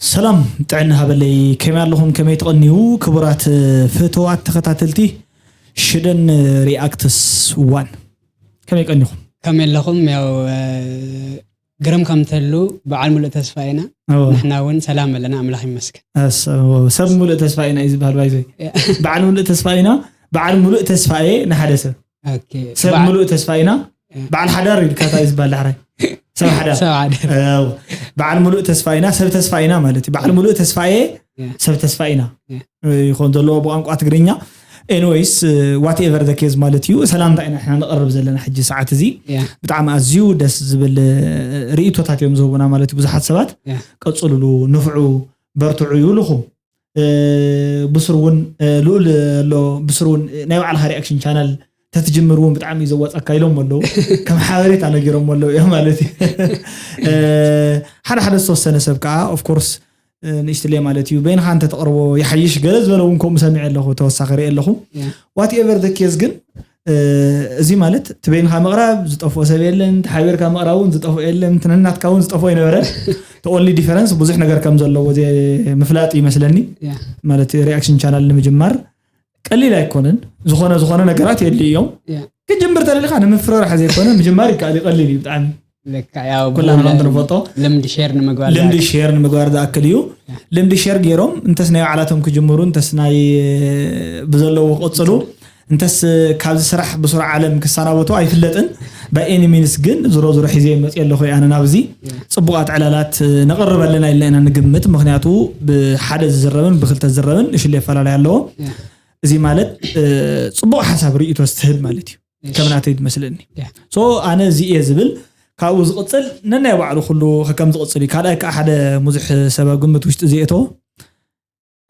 ሰላም ጥዕና ሃበለይ፣ ከመይ ኣለኹም? ከመይ ትቐንዩ? ክቡራት ፍትዋት ተኸታተልቲ ሽደን ሪኣክትስ ዋን፣ ከመይ ቀኒኹም? ከመይ ኣለኹም? ያው ግርም ከምተሉ በዓል ሙሉእ ተስፋ ኢና። ንሕና እውን ሰላም ኣለና፣ ኣምላኽ ይመስገን። ሰብ ሙሉእ ተስፋ ኢና እዩ ዝበሃል። ባይዘይ በዓል ሙሉእ ተስፋ ኢና። በዓል ሙሉእ ተስፋ እየ ንሓደ ሰብ ሰብ ሙሉእ ተስፋ ኢና። በዓል ሓዳር ኢልካ እንታይ ዝበሃል ዳሕራይ? ሰብ ሓዳር። በዓል ሙሉእ ተስፋ ኢና፣ ሰብ ተስፋ ኢና ማለት እዩ። በዓል ሙሉእ ተስፋ እየ፣ ሰብ ተስፋ ኢና ይኾን ዘለዎ ብቋንቋ ትግርኛ። ኤኒወይስ ዋትኤቨር ዘ ኬዝ ማለት እዩ። ሰላምታ ኢና ንሕና ንቐርብ ዘለና ሕጂ ሰዓት እዚ። ብጣዕሚ ኣዝዩ ደስ ዝብል ርእይቶታት እዮም ዝህቡና ማለት እዩ። ብዙሓት ሰባት ቀፅሉሉ፣ ንፍዑ፣ በርትዑ ይብልኹም። ብስሩ እውን ልኡል ኣሎ። ብስሩ እውን ናይ ባዕልካ ሪኣክሽን ቻናል ተትጅምር እውን ብጣዕሚ እዩ ዘዋፀካ ኢሎም ኣለዉ። ከም ሓበሬታ ነጊሮም ኣለዉ እዮም ማለት እዩ። ሓደ ሓደ ዝተወሰነ ሰብ ከዓ ኦፍኮርስ ንእሽትለይ ማለት እዩ፣ በይንካ እንተተቕርቦ ይሓይሽ ገለ ዝበለ እውን ከምኡ ሰሚዐ ኣለኹ፣ ተወሳኺ ርኢ ኣለኹ። ዋትኤቨር ዘ ኬዝ ግን እዚ ማለት እቲ በይንካ ምቕራብ ዝጠፍኦ ሰብ የለን፣ ተሓቢርካ ምቕራብ እውን ዝጠፍኦ የለን፣ እቲ ነናትካ እውን ዝጠፍኦ ይነበረ። ኦንሊ ዲፈረንስ ብዙሕ ነገር ከም ዘለዎ ምፍላጥ ይመስለኒ። ማለት ሪኣክሽን ቻናል ንምጅማር ቀሊል ኣይኮነን። ዝኾነ ዝኾነ ነገራት የድልዩ እዮም። ክጅምር ተደሊካ ንምፍርራሕ ዘይኮነ ምጅማር ይከኣል እዩ፣ ቀሊል እዩ ብጣዕሚ። ኩላና ከምቲ ንፈልጦ ልምዲ ሼር ንምግባር ልምዲ ሼር ንምግባር ዝኣክል እዩ። ልምዲ ሼር ገይሮም እንተስ ናይ ባዕላቶም ክጅምሩ፣ እንተስ ናይ ብዘለዎ ክቕፅሉ፣ እንተስ ካብዚ ስራሕ ብስሩዕ ዓለም ክሰናበቱ ኣይፍለጥን። ባይ ኤኒ ሚንስ ግን ዝሮ ዝሮ ሒዘ መፅእ ኣለኹ ኣነ ናብዚ። ፅቡቓት ዕላላት ነቕርብ ኣለና ኢልና ኢና ንግምት። ምክንያቱ ብሓደ ዝዝረብን ብክልተ ዝዝረብን ሽለ ኣፈላላይ ኣለዎ። እዚ ማለት ፅቡቕ ሓሳብ ርእይቶ ዝትህብ ማለት እዩ። ከም ናተይ ዝመስለኒ። ሶ ኣነ እዚ እየ ዝብል ካብኡ ዝቕፅል ነናይ ባዕሉ ኩሉ ከከም ዝቕፅል እዩ። ካልኣይ ከዓ ሓደ ብዙሕ ሰብ ኣብ ግምት ውሽጢ ዘየእተዎ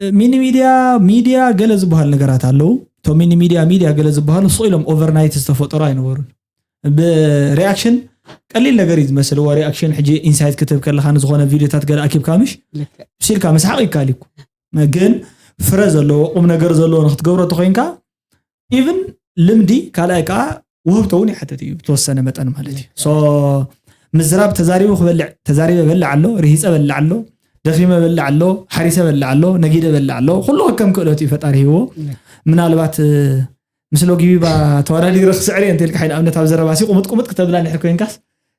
ሚኒ ሚድያ፣ ሚድያ ገለ ዝበሃል ነገራት ኣለዉ። እቶም ሚኒ ሚድያ፣ ሚድያ ገለ ዝበሃሉ ስቕ ኢሎም ኦቨርናይት ዝተፈጠሩ ኣይነበሩን። ብሪያክሽን ቀሊል ነገር እዩ ዝመስል። እዋ ሪያክሽን ሕጂ ኢንሳይት ክትህብ ከለኻ ንዝኾነ ቪድዮታት ገለ ኣኪብካ ምሽ ኢልካ ምስሓቕ ይከኣል እዩ። ግን ፍረ ዘለዎ ቁም ነገር ዘለዎ ንክትገብሮ ተኮይንካ ኢቭን ልምዲ ካልኣይ ከዓ ውህብቶ እውን ይሓተት እዩ ብተወሰነ መጠን ማለት እዩ። ሶ ምዝራብ ተዛሪቡ ክበልዕ ተዛሪበ በልዕ ኣሎ፣ ርሂፀ በልዕ ኣሎ፣ ደኺመ በልዕ ኣሎ፣ ሓሪሰ በልዕ ኣሎ፣ ነጊደ በልዕ ኣሎ። ኩሉ ከም ክእለት እዩ ፈጣሪ ሂዎ። ምናልባት ምስ ሎጊቢባ ተወዳዲረ ክስዕር እየ እንተልካ ሓይን ኣብነት ኣብ ዘረባሲ ቁምጥ ቁምጥ ክተብላ ንሕር ኮይንካስ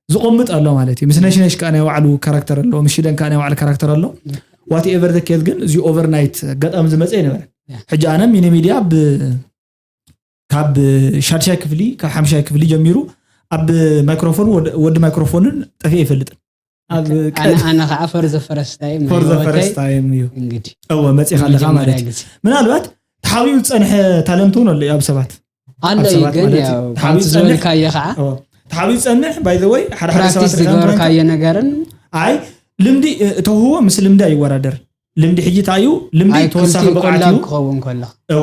ዝቆምጥ ኣሎ ማለት እዩ። ምስ ነሽነሽ ከዓ ናይ ባዕሉ ካራክተር ኣሎ፣ ምስ ሽደን ከዓ ናይ ባዕሉ ካራክተር ኣሎ። ዋት ኤቨር ዘ ኬዝ ግን እዚ ኦቨርናይት ኣጋጣሚ ዝመፀ ይነበረ። ሕጂ ኣነ ሚኒ ሚድያ ብ ካብ ሻድሻይ ክፍሊ ካብ ሓምሻይ ክፍሊ ጀሚሩ ኣብ ማይክሮፎን ወዲ ማይክሮፎንን ጠፊኤ ይፈልጥን። ኣብ ኣነ ከዓ for the first time for the first time እዩ እንግዲህ እወ መፂኻ ኣለካ ማለት እዩ። ምናልባት ተሓቢኡ ዝፀንሐ ታለንት እውን ኣሎ ኣብ ሰባት ኣሎ እዩ። ግን ያው ካብቲ ዝበልካዮ ከዓ ተሓቢኡ ዝፀንሕ ባይ ዘ ወይ ሓደ ሓደ ሰባት ፕራክቲስ ዝገበርካዮ ነገርን ኣይ ልምዲ ተውህቦ ምስ ልምዲ ኣይወዳደር። ልምዲ ሕጂ እንታይ እዩ? ልምዲ ተወሳኺ ብቕዓት እዩ። ክኸውን ከሎ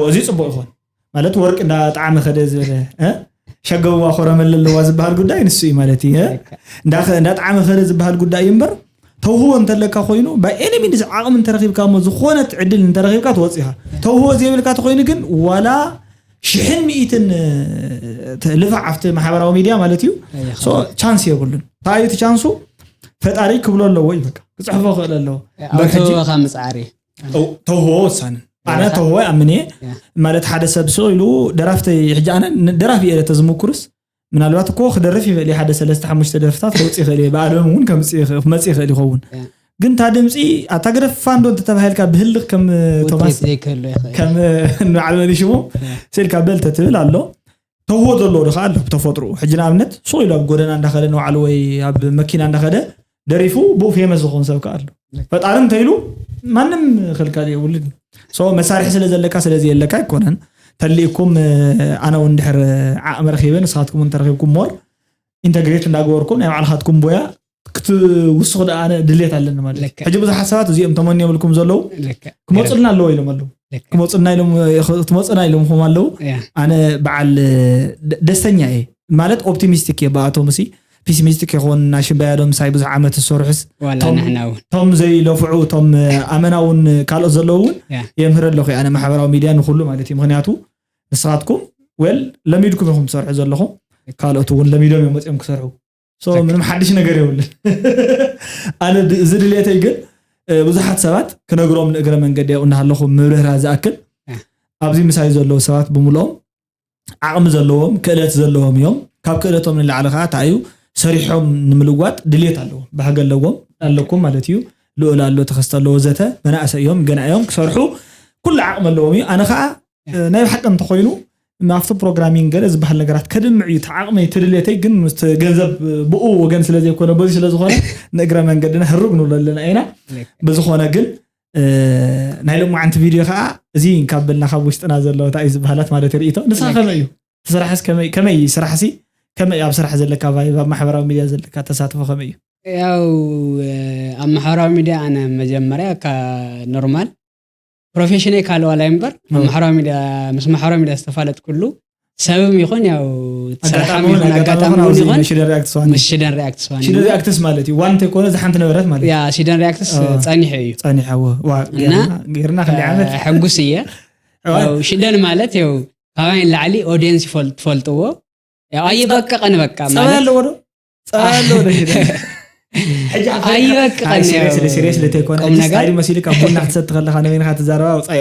እዚ ፅቡቅ ይኾን ማለት ወርቂ እንዳጣዕመ ከደ ዝበለ ሸገዋ ኮረመለ ኣለዋ ዝበሃል ጉዳይ ንሱ እዩ ማለት እዩ። እንዳጣዕመ ከደ ዝበሃል ጉዳይ እዩ እምበር ተውህቦ እንተለካ ኮይኑ ባይ ኤኒ ሚንስ ዓቕሚ እንተረኺብካ እሞ ዝኾነት ዕድል እንተረኺብካ ትወፅእ ኢኻ። ተውህቦ ዘይብልካ ተኮይኑ ግን ዋላ ሽሕን ሚእትን ልፋዕ ኣብቲ ማሕበራዊ ሚድያ ማለት እዩ ቻንስ የብሉን። እንታይ እቲ ቻንሱ? ፈጣሪ ክብሎ ኣለዎ እዩ በቃ ክፅሕፎ ክእል ኣለዎ። ኣውተወኻ ምፅዓር እዩ ተውህቦ ወሳኒ ኣነ ተውህቦ ይኣምን እየ። ማለት ሓደ ሰብ ስቕ ኢሉ ደራፍተይ ሕጂ ኣነ ደራፊ እየ ተዝምኩርስ ምናልባት እኮ ክደርፍ ይኽእል እዩ። ሓደ ሰለስተ ሓሙሽተ ደርፍታት ከውፅእ ይኽእል እዩ። ብኣልበም እውን ክመፅእ ይኽእል ይኸውን። ግን እታ ድምፂ ኣታ ግደፋ እንዶ እንተተባሂልካ ብህልኽ ከም ቶማስ ከም ንባዕል መሊሽሞ ስኢልካ በል ተትብል ኣሎ። ተውህቦ ዘለዎ ዶ ከዓ ኣሎ ብተፈጥሮ ሕጂ ንኣብነት ሱቕ ኢሉ ኣብ ጎደና እንዳኸደ ንባዕሉ ወይ ኣብ መኪና እንዳኸደ ደሪፉ ብኡ ፌመስ ዝኾን ሰብ ከዓ ኣሎ። ፈጣሪ እንተኢሉ ማንም ክልከል የብሉን። ሶ መሳርሒ ስለ ዘለካ ስለዚ የለካ ኣይኮነን። ተሊእኩም ኣነ እውን ድሕር ዓቕሚ ረኺበ ንስኻትኩም እንተረኺብኩም ሞር ኢንተግሬት እንዳገበርኩም ናይ ባዕልኻትኩም ቦያ ክትውስኹ ደኣ ኣነ ድሌት ኣለኒ ማለት እዩ። ሕጂ ብዙሓት ሰባት እዚኦም ተመንዮም ኢልኩም ዘለዉ ክመፁልና ኣለዎ ኢሎም ኣለዉ። ክመፁልና ኢሎም ትመፁና ኢሎምኹም ኣለዉ። ኣነ በዓል ደስተኛ እየ ማለት ኦፕቲሚስቲክ እየ ብኣቶም ሲ ፒሲሚስቲክ ይኹን ናይ ሽምባያሎም ምሳይ ብዙሕ ዓመት ዝሰርሑስ ቶም ዘይለፍዑ ቶም ኣመና እውን ካልኦት ዘለዉ እውን የምህር ኣለኹ ኣነ ማሕበራዊ ሚድያ ንኩሉ ማለት እዩ። ምክንያቱ ንስኻትኩም ወል ለሚድኩም ኢኹም ትሰርሑ ዘለኹም ካልኦት እውን ለሚዶም እዮም መፅኦም ክሰርሑ ምንም ሓድሽ ነገር የብልን። ኣነ እዚ ድሌተይ ግን እ፣ ብዙሓት ሰባት ክነግሮም ንእግረ መንገዲ ያው እናሃለኹ ምብርህራ ዝኣክል፣ እ። ኣብዚ ምሳይ ዘለዉ ሰባት ብምልኦም ዓቕሚ ዘለዎም፣ ክእለት ዘለዎም እዮም። ካብ ክእለቶም ንላዕሊ ከዓ እንታይ እዩ፣ ሰሪሖም ንምልዋጥ ድሌት ኣለዎም፣ ባህጊ ኣለዎም፣ ኣለኩም ማለት እዩ። ልኡል ኣሎ፣ ተኸስተ ኣሎ፣ ወዘተ። መናእሰይ እዮም፣ ገና እዮም፣ ክሰርሑ ኩሉ ዓቕሚ ኣለዎም እዩ። ኣነ ከዓ እ፣ ናይ ብሓቂ እንተኾይኑ፣ ኣብቲ ፕሮግራሚንግ ገለ ዝበሃል ነገራት ከድምዕ እዩ እቲ ዓቕመይ፣ እቲ ድሌተይ፣ ግን ምስቲ ገንዘብ ብኡ ወገን ስለ ዘይኮነ፣ በዚ ስለ ዝኾነ፣ ንእግረ መንገድና ህሩግ ንብሎ ኣለና ኢና። ልክ። ብዝኾነ ግን፣ እ፣ ናይ ሎማዓንቲ ቪድዮ ከዓ እዚ ካብ በልና ካብ ውሽጥና ዘሎ እንታይ እዩ ዝበሃላት ማለት ርኢቶ። ንስኻ ልክ። ከመይ እዩ? እቲ ስራሕስ ከመይ፣ ከመይ ስራሕሲ? ከመይ ኣብ ስራሕ ዘለካ ቫይብ፣ ኣብ ማሕበራዊ ሚድያ ዘለካ ተሳትፎ ከመይ እዩ? ያው፣ እ፣ ኣብ ማሕበራዊ ሚድያ ኣነ መጀመርያ ካ-፣ ኖርማል ፕሮፌሽነይ ካልእ ዋላ እምበር፣ ኣብ ኦ። ማሕበራዊ ሚድያ፣ ምስ ማሕበራዊ ሚድያ ዝተፋለጥኩሉ ሰብም ይኹን፣ ያው፣ እቲ ስራሕም ኣጋጣሚ ይኹን፣ እውን፣ ኣጋጣሚ ኣጋጣሚ እውን እውን እዚ ይኹን፣ ሽደን ሪኣክትስ ዋኒ። ምስ ሽደን ሪኣክትስ ዋኒ። ሽደን ሪኣክትስ ማለት እዩ። ዋን እንተይኮነ፣ ዝሓንቲ ነበረት ማለት እዩ። ያ፣ ሽደን ሪኣክትስ ኦ። ጸኒሑ እዩ። ጸኒሑ፣ ዋ፣ እና፣ ጌርና፣ ጌርና ክንደይ እ፣ ዓመት? ሕጉስ እየ። እዋ። ያው፣ ሽደን ማለት፣ ያው፣ ካባይ ንላዕሊ ኦድየንስ ይፈል-፣ ትፈልጥዎ። ያው፣ ኣይበቅቕን በቃ ጸባ ማለት ኣለዎ ዶ? ጸባ ኣለዎ ዶ ሽደን? ሕጂ ኣፈሪኻ-፣ ኣይበቅቕን ኣይ፣ ሲሪየስሊ፣ እዩ። ሲሪየስሊ እንተይኮነ፣ ቁም ሕጂ ነገር። ስታይል መሲሉ ካብ ቡና ክትሰቲ ከለኻ ንበይንኻ ትዛረባ፣ ውጻኢ።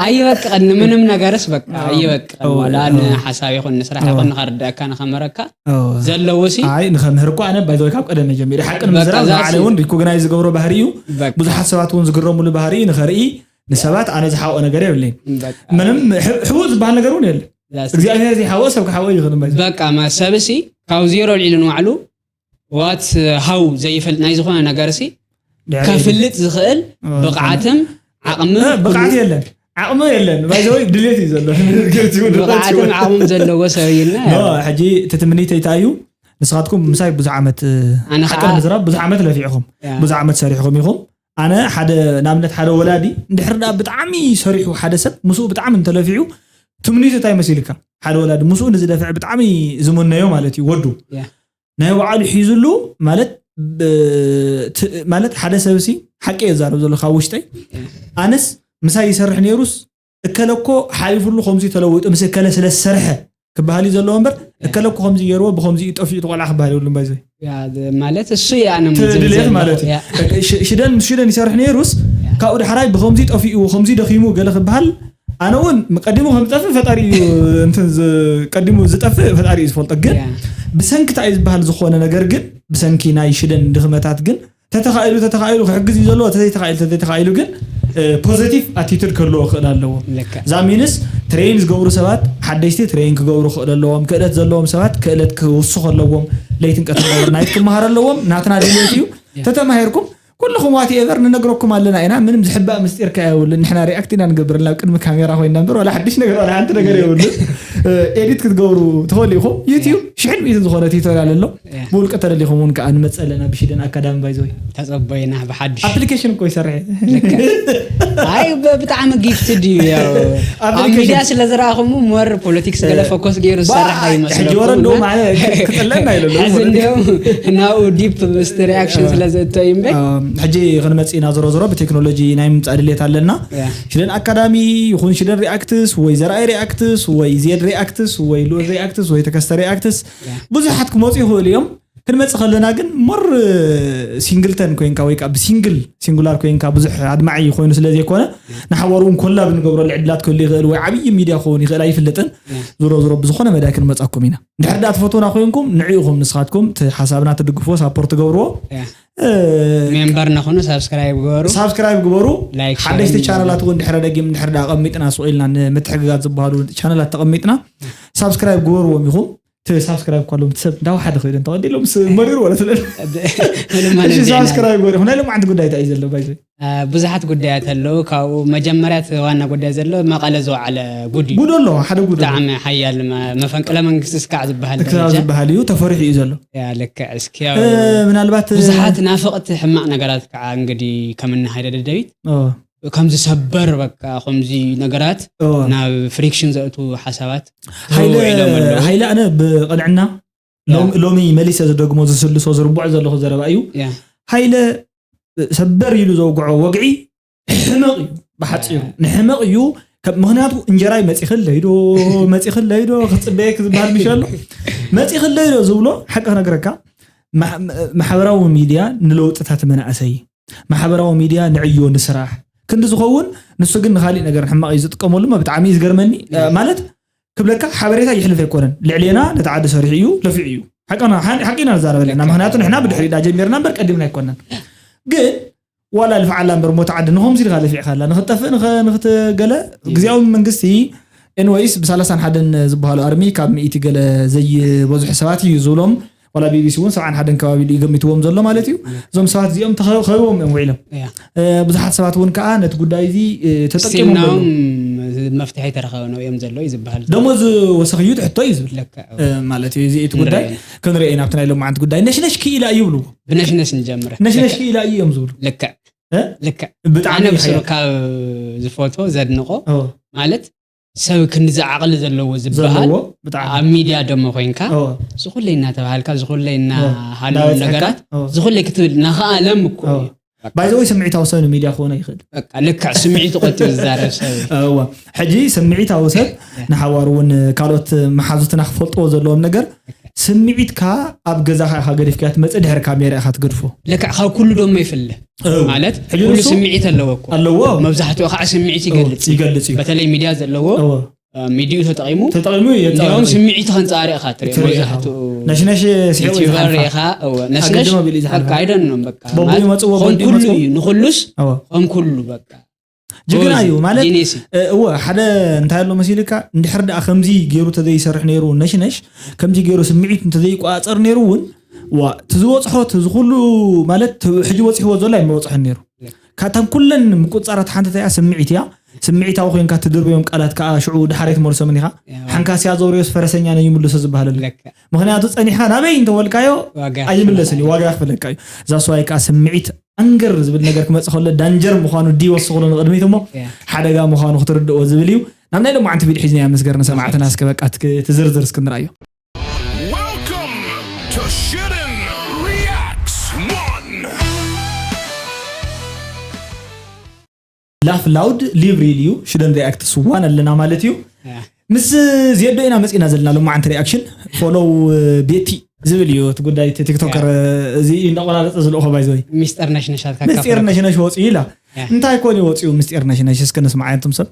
ኣይበቅቕን፣ ንምንም ነገርስ በቃ ኣዎ። ኣይበቅቕን። ኣዎ፣ ዋላ ኣዎ። ንሓሳብ ይኹን ንስራሕ ኣዎ። ይኹን ንኸርድኣካ ንኸመረካ ኣዎ። ዘለዎ ሲ። ኣይ፣ ንኸምህር እኮ ኣነ ባይ ዘ ወይ ካብ ቀደም ጀሚሩ ሓቂ በቃ ንምዝራብ ዛሲ። ንባዕለይ እውን ሪኮግናይዝ ዝገብሮ ባህሪ እዩ። በቃ። ብዙሓት ሰባት እውን ዝግረሙሉ ባህሪ እዩ። ንኸርኢ ንሰባት ኣነ ዝሓብኦ ነገር የብለይን። በቃ። ምንም ሕ-፣ ሕቡእ ዝበሃል ነገር እውን የለን። ዛሲ። እግዚኣብሔር ዘይሓብኦ ሰብ ክሓብኦ ይኽእል እምበር። በቃ፣ ማ-፣ ሰብሲ ካብ ዜሮ ኣልዒሉ ንባዕሉ ዋት ሃው ዘይፈልጥ ናይ ዝኾነ ነገርሲ ድሕሪ ከፍልጥ ዝኽእል እ፣ ብቕዓትን ዓቕምን እ፣ ብቕዓት ኩሉ የለን። ዓቕሚ የለን። ባይ ዘ ወይ ድሌት እዩ ዘሎ። ድሌት እዩ። ብቕዓትን ዓቕምን ዘለዎ ሰብ እዩና፣ ኖ፣ ያው። ሕጂ እቲ ትምኒተይ እንታይ እዩ? ንስኻትኩም ምሳይ ብዙሕ ዓመት፣ እ፣ ኣነ ሓቂ ከዓ ንምዝራብ ብዙሕ ዓመት ለፊዕኹም። ያ። ብዙሕ ዓመት ሰሪሕኹም ኢኹም። ኣነ ሓደ፣ ንኣብነት ሓደ ወላዲ እንድሕር ደኣ ብጣዕሚ ሰሪሑ ሓደ ሰብ ምስኡ ብጣዕሚ እንተለፊዑ ትምኒቱ እንታይ መሲልካ? ሓደ ወላዲ ምስኡ ንዝደፍዕ ብጣዕሚ ዝምነዮ ማለት እዩ ወዱ። ያ። ናይ ባዕሉ ሒዙሉ ማለት ብ-፣ ት-፣ ማለት ሓደ ሰብሲ ሓቂ እየ ዝዛረብ ዘሎ ካብ ውሽጠይ። ያ። ኣነስ ምሳይ ይሰርሕ ነይሩስ እከለ እኮ ሓሊፉሉ ከምዚ ተለዊጡ ምስ እከለ ስለ ዝሰርሐ ክበሃል እዩ ዘለዎ እምበር፣ ያ። እከለ እኮ ከምዚ ገይርዎ ብኸምዚ እዩ ጠፊኡ እቲ ቆልዓ ክበሃል የብሉን ባይ ዘ ወይ። ያ፣ ዝ-፣ ማለት እሱ እዩ ኣነ እቲ ድሌት ዝብሎ ማለት እዩ። ያ። ሽ-፣ ሽደን ምስ ሽደን ይሰርሕ ነይሩስ ያ። ካብኡ ዳሕራይ ብኸምዚ ጠፊኡ፣ ከምዚ ደኺሙ ገለ ክበሃል፣ ኣነ እውን ቀዲሙ ከም ዝጠፍእ ፈጣሪ እዩ እንትን ዝ-፣ ቀዲሙ ዝጠፍእ ፈጣሪ እዩ ዝፈልጦ። ግን ያ። ብሰንኪ እንታይ እዩ ዝበሃል ዝኾነ ነገር ግን ብሰንኪ ናይ ሽደን ድኽመታት ግን ተተኻኢሉ፣ ተተኻኢሉ ክሕግዝ እዩ ዘለዎ፣ ተዘይተኻኢሉ፣ ተዘይተኻኢሉ ግን፣ እ፣ ፖዚቲቭ ኣቲቱድ ክህልዎ ክኽእል ኣለዎ። ልክዕ። እዛ ሚንስ ትሬን ዝገብሩ ሰባት ሓደሽቲ ትሬን ክገብሩ ክኽእል ኣለዎም፣ ክእለት ዘለዎም ሰባት ክእለት ክውስኹ ኣለዎም፣ ለይትን ቀትርን ኦቨርናይት ክመሃር ኣለዎም። ናትና ድሌት እዩ። ያ። ተተማሂርኩም ኩልኹም ዋት ኤቨር ንነግረኩም ኣለና ኢና። ምንም ዝሕባእ ምስጢር ከ የብሉን። ንሕና ሪኣክት ኢና ንገብር ናብ ቅድሚ ካሜራ ኮይና እምበር፣ ዋላ ሓድሽ ነገር፣ ዋላ ሓንቲ ነገር የብሉን። እ፣ ኤዲት ክትገብሩ ትኽእሉ ኢኹም። ዩትዩብ ሽሕን ሚእትን ዝኾነ ቲዩቶሪያል ኣሎ። ያ። ብውልቂ ተደሊኹም እውን ከዓ ንመጽእ ኣለና ብሽደን ኣካዳሚ ባይ ዘ ወይ። ተጸበዩና ብሓድሽ። ኣፕሊኬሽን እኮ ይሰርሕ። ልክዕ። ኣይ፣ ብ-፣ ብጣዕሚ ጊፍትድ እዩ፣ ያው። ኣብ ኣፕሊኬሽን። ሚድያ ስለ ዝረኣኹሙ ሞር ፖለቲክስ ገለ እ፣ ፎከስ ገይሩ ባ-፣ ዝሰርሕ ኣይመስለኩም ሕጂ ወረ እንደው እና ማለት ክጥለና ኢሉ ኣሎ። ሕዚ እንዲያው ናብኡ ዲፕ ምስቲ ሪኣክሽን እ። ስለ ዘእቶ እዩ እምበር። እ፣ ሕጂ ክንመጽእ ኢና። ዞሮ ዞሮ ብቴክኖሎጂ ናይ ምምጻእ ድሌት ኣለና። ያ። ሽደን ኣካዳሚ ይኹን ሽደን ሪኣክትስ ወይ ዘርኣይ ሪኣክትስ ወይ ዜድ ሪኣክትስ ወይ ልኡል ሪኣክትስ ወይ ተከስተ ሪኣክትስ ያ። ብዙሓት ክመጹ ይኽእሉ እዮም። ክንመጽእ ከለና ግን ሞር ሲንግልተን ኮይንካ ወይ ከዓ ብሲንግል፣ ሲንጉላር ኮይንካ ብዙሕ ኣድማዒ ኮይኑ ስለ ዘይኮነ፣ ንሓዋሩ እውን ኮላብ ንገብረሉ ዕድላት ክህሉ ይኽእል ወይ ዓብዪ ሚድያ ክኸውን ይኽእል ኣይፍልጥን። ያ። ዞሮ ዞሮ ብዝኾነ መዳይ ክንመጻኩም ኢና። እንድሕር ደኣ ትፈትዉና ኮይንኩም ንዕኢኹም ንስኻትኩም እቲ ሓሳብና ትድግፍዎ ሳፖርት ትገብርዎ። ያ። እ፣ ሜምበር ንኹኑ ሳብስክራይብ ግበሩ። ሳብስክራይብ ግበሩ። ላይክ፣ ሓደሽቲ ሸር ቻነላት እውን ድሕረ ደጊም እንድሕር ደኣ ኣቐሚጥና ስቕ ኢልና ንምትሕግጋዝ ዝበሃሉ ቻነላት ተቐሚጥና ሳብስክራይብ ግበርዎም ኢኹም። እቲ ሳብስክራይብ እኳ ሎም ሰብ እንዳው ሓደ ኮይዶም ተቐዲሎም ስ-፣ መሪሩ ወለ ስለ ምንም ማለት እሺ፣ የለን። ሳብስክራይብ ወሪኹም። ናይ ሎማዓንቲ ጉዳይ እንታይ እዩ ዘሎ? ባይ ዘ ወይ? አ፣ ብዙሓት ጉዳያት ኣለዉ። ካብኡ መጀመርያ እቲ ዋና ጉዳይ ዘሎ መቐለ ዝወዓለ ጉድ እዩ። ጉድ ኣሎ፣ ሓደ ጉድ ኣሎ። ብጣዕሚ ሓያል መ-፣ መፈንቅለ መንግስቲ ስካዕ ዝበሃል ክሳብ ደረጃ። ዝበሃል እዩ፣ ተፈሪሑ እዩ ዘሎ። ያ፣ ልክዕ። እስኪ ያው እ፣ ምናልባት፣ እ፣ ብዙሓት ናፍቕቲ ሕማቕ ነገራት ከዓ እንግዲ ከም እነ ሃይለ ደደቢት ኦ። ከምዚ ሰበር በቃ፣ ከምዚ ነገራት ኦ። ናብ ፍሪክሽን ዘእቱ ሓሳባት ሃይለ፣ ውዒሎም ኣለዉ። ሃይለ ኣነ ብቕንዕና ያ። ሎም-፣ ሎሚ መሊሰ ዝደግሞ ዝስልሶ ዝርብዖ ዘለኹ ዘረባ እዩ። ያ። ሃይለ ሰበር ኢሉ ዘውግዖ ወግዒ ሕመቕ እዩ። ብሓጺሩ ያ። ንሕመቕ እዩ። ከ-፣ ምኽንያቱ እንጀራይ መጺኽለይ ዶ፣ መጺኽለይ ዶ፣ ክጽበየክ ዝበሃል ምሽ ኣሎ። መጺኽለይ ዶ ዝብሎ ሓቂ ክነግረካ። ማሕ- ማሕበራዊ ሚድያ ንለውጥታት መናእሰይ፣ ማሕበራዊ ሚድያ ንዕዮ ንስራሕ ክንዲ ዝኸውን፣ ንሱ ግን ንካሊእ ነገር ሕማቕ እዩ ዝጥቀመሉ። እሞ ብጣዕሚ እዩ ዝገርመኒ። እ፣ ማለት ክብለካ ሓበሬታ ይሕልፍ ኣይኮነን። ልዕሌና ነቲ ዓዲ ሰሪሑ እዩ፣ ለፊዑ እዩ። ሓቅና ሓ- ሓቂና ንዛረበለና። ምክንያቱ ንሕና ብድሕሪና ጀሚርና እምበር ቀዲምና ኣይኮነን። ግን ዋላ ልፍዓላ እምበር ሞት ዓዲ ንኸምዚ ኢልካ ለፊዕካላ ንክትጠፍእ ንኸ- ንክትገለ ግዜያዊ መንግስቲ ኤንወይስ ብሳላሳን ሓደን ዝበሃሉ ኣርሚ ካብ ሚእቲ ገለ ዘይበዝሑ ሰባት እዩ ዝብሎም። ዋላ ቢቢሲ እውን ሰብዓን ሓደን ከባቢ ኢሉ ይገሚትዎም ዘሎ ማለት እዩ። እዞም ሰባት እዚኦም ተኸ- ከቢቦም እዮም ውዒሎም። እያ እ፣ ብዙሓት ሰባት እውን ከዓ ነቲ ጉዳይ እዚ እ፣ ተጠቂሞም ኣለዉ። ስቲልናውም መፍትሒ ተረኸበ ነው እዮም ዘሎ እዩ ዝበሃል። ደሞዝ ወሰኽዩ ትሕቶ እዩ ዝብል ልክዕ እ፣ ማለት እዩ። እዚ እቲ ጉዳይ ንርኢ። ክንርኢ ኢና ኣብቲ ናይ ሎማዓንቲ ጉዳይ። ነሽነሽ ክኢላ እዩ ይብልዎ። ብነሽነሽ ንጀምረ ነሽነሽ ክኢላ እዩ እዮም ዝብሉ። ልክዕ እ? ልክዕ ብጣዕሚ ኣነ እዩ ብስሩ ሓያል። ካብ ዝፈትዎ ዘድንቆ ኦ፣ ማለት ሰብ ክንዲ ዝዓቕሊ ዘለዎ ዝበሃል ዘለዎ ብጣዕሚ ኣብ ሚድያ ደሞ ኮይንካ ኦ፣ ዝኹለይ እናተባሃልካ ዝኹለይ እናሃለሉ እናበፅሐካ? ነገራት ኦ። ዝኹለይ ክትብል ናኸ ኣለም እኮ ኦ። እዩ። በቃ ባይዘወይ ስምዒታዊ ሰብ ንሚድያ ክኾነ ይኽእል። በቃ ልክዕ ስምዒቱ ቆጢሩ ዝዛረብ ሰብ እዩ። እዋ ሕጂ ስምዒታዊ ሰብ ንሓዋሩ እውን ካልኦት መሓዙትና ክፈልጥዎ ዘለዎም ነገር ስምዒትካ ኣብ ገዛኻ ኢኻ ገዲፍካ ትመፅእ ድሕሪ ካሜራ ኢኻ ትገድፎ። ልክዕ ካብ ኩሉ ደሞ ይፍለ እው። ማለት ሕጂ ኩሉ ንሱ ስምዒት ኣለዎ እኮ ኣለዎ። መብዛሕትኡ ከዓ ስምዒት እው፣ ይገልፅ እዩ። ይገልፅ እዩ። በተለይ ሚድያ ዘለዎ እዎ። ሚድዩ ተጠቂሙ ተጠቂሙ እዩ የንፀባርቕ። ስምዒት ከንፃሪ ኢኻ ትሪኦ ትሪኦ ኢኻ። መብዛሕትኡ ነሽነሽ ስሒቑ እዩ ዩቲዩበር ዝሓልፋ። ኢኻ እወ፣ ነሽነሽ ኣገድም ኣቢሉ እዩ ዝሓልፋ። በቃ ኣይደኖም በቃ በቡ ማለት ይመፅዎ፣ ከም በቡ ኩሉ ይመፅዎ። እዩ ንኩሉስ እወ። ከም ኩሉ በቃ ጅግና እዩ ማለት ጂኒስ እዩ። እ፣ እወ ሓደ እንታይ ኣሎ መሲልካ እንድሕር ደኣ ከምዚ ገይሩ ተዘይሰርሕ ነይሩ ነሽነሽ ከምዚ ገይሩ ስምዒት እንተዘይቋፀር ነይሩ እውን ዋ እቲ ዝበፅሖ እቲ ዝኩሉ ማለት እቲ ሕጂ በፂሕዎ ዘሎ ኣይመበፅሖን ነይሩ። ካታን ኩለን ምቁፃራት ሓንቲ እንታይ እያ? ስምዒት እያ። ስምዒታዊ ኮይንካ ትድርበዮም ቃላት ከዓ ሽዑ ድሓር ኣይትመልሶምን ኢኻ። ሓንካስያ ዘውርዮስ ፈረሰኛ ነይ ይምልሶ ዝበሃለሉ። ለካ ምክንያቱ ፀኒሕካ ናበይ እንተበልካዮ ዋጋ ኣይምለስን እዩ፣ ዋጋ ክፍለካ እዩ። እዛ ስዋይ ከዓ ስምዒት ኣንገር ዝብል ነገር ክመፅእ ከሎ ዳንጀር ምኳኑ ዲ ወስኽሉ ንቅድሚት እሞ ያ። ሓደጋ ምኳኑ ክትርድእዎ ዝብል እዩ። ናብ ናይ ሎማዓንቲ ቪድዮ ሒዝናያ ምስገር ንሰማዕትና እስከ በቃ ትክ- ትዝርዝር እስክንርኣዮ። Welcome to Shootin' Reacts One. ላፍ ላውድ ሊቭ ሪል እዩ ሽደን ሪያክትስ ዋን ኣለና ማለት እዩ። ያ። ምስ ዜዶ ኢና መፂና ዘለና ሎማዓንቲ ሪያክሽን ፎሎው ቤቲ ዝብል እዩ እቲ ጉዳይ እቲ ቲክቶከር እዚ እዩ እንዳቆራረፀ ዝልእኮ ባይዘወይ ሚስጥር ነሽነሻት ምስጢር ነሽነሽ ወፂኡ ኢላ። ያ። እንታይ ኮን ይወፅኡ ምስጢር ነሽነሽ እስከ ንስማዓ እንቶም ሰብ።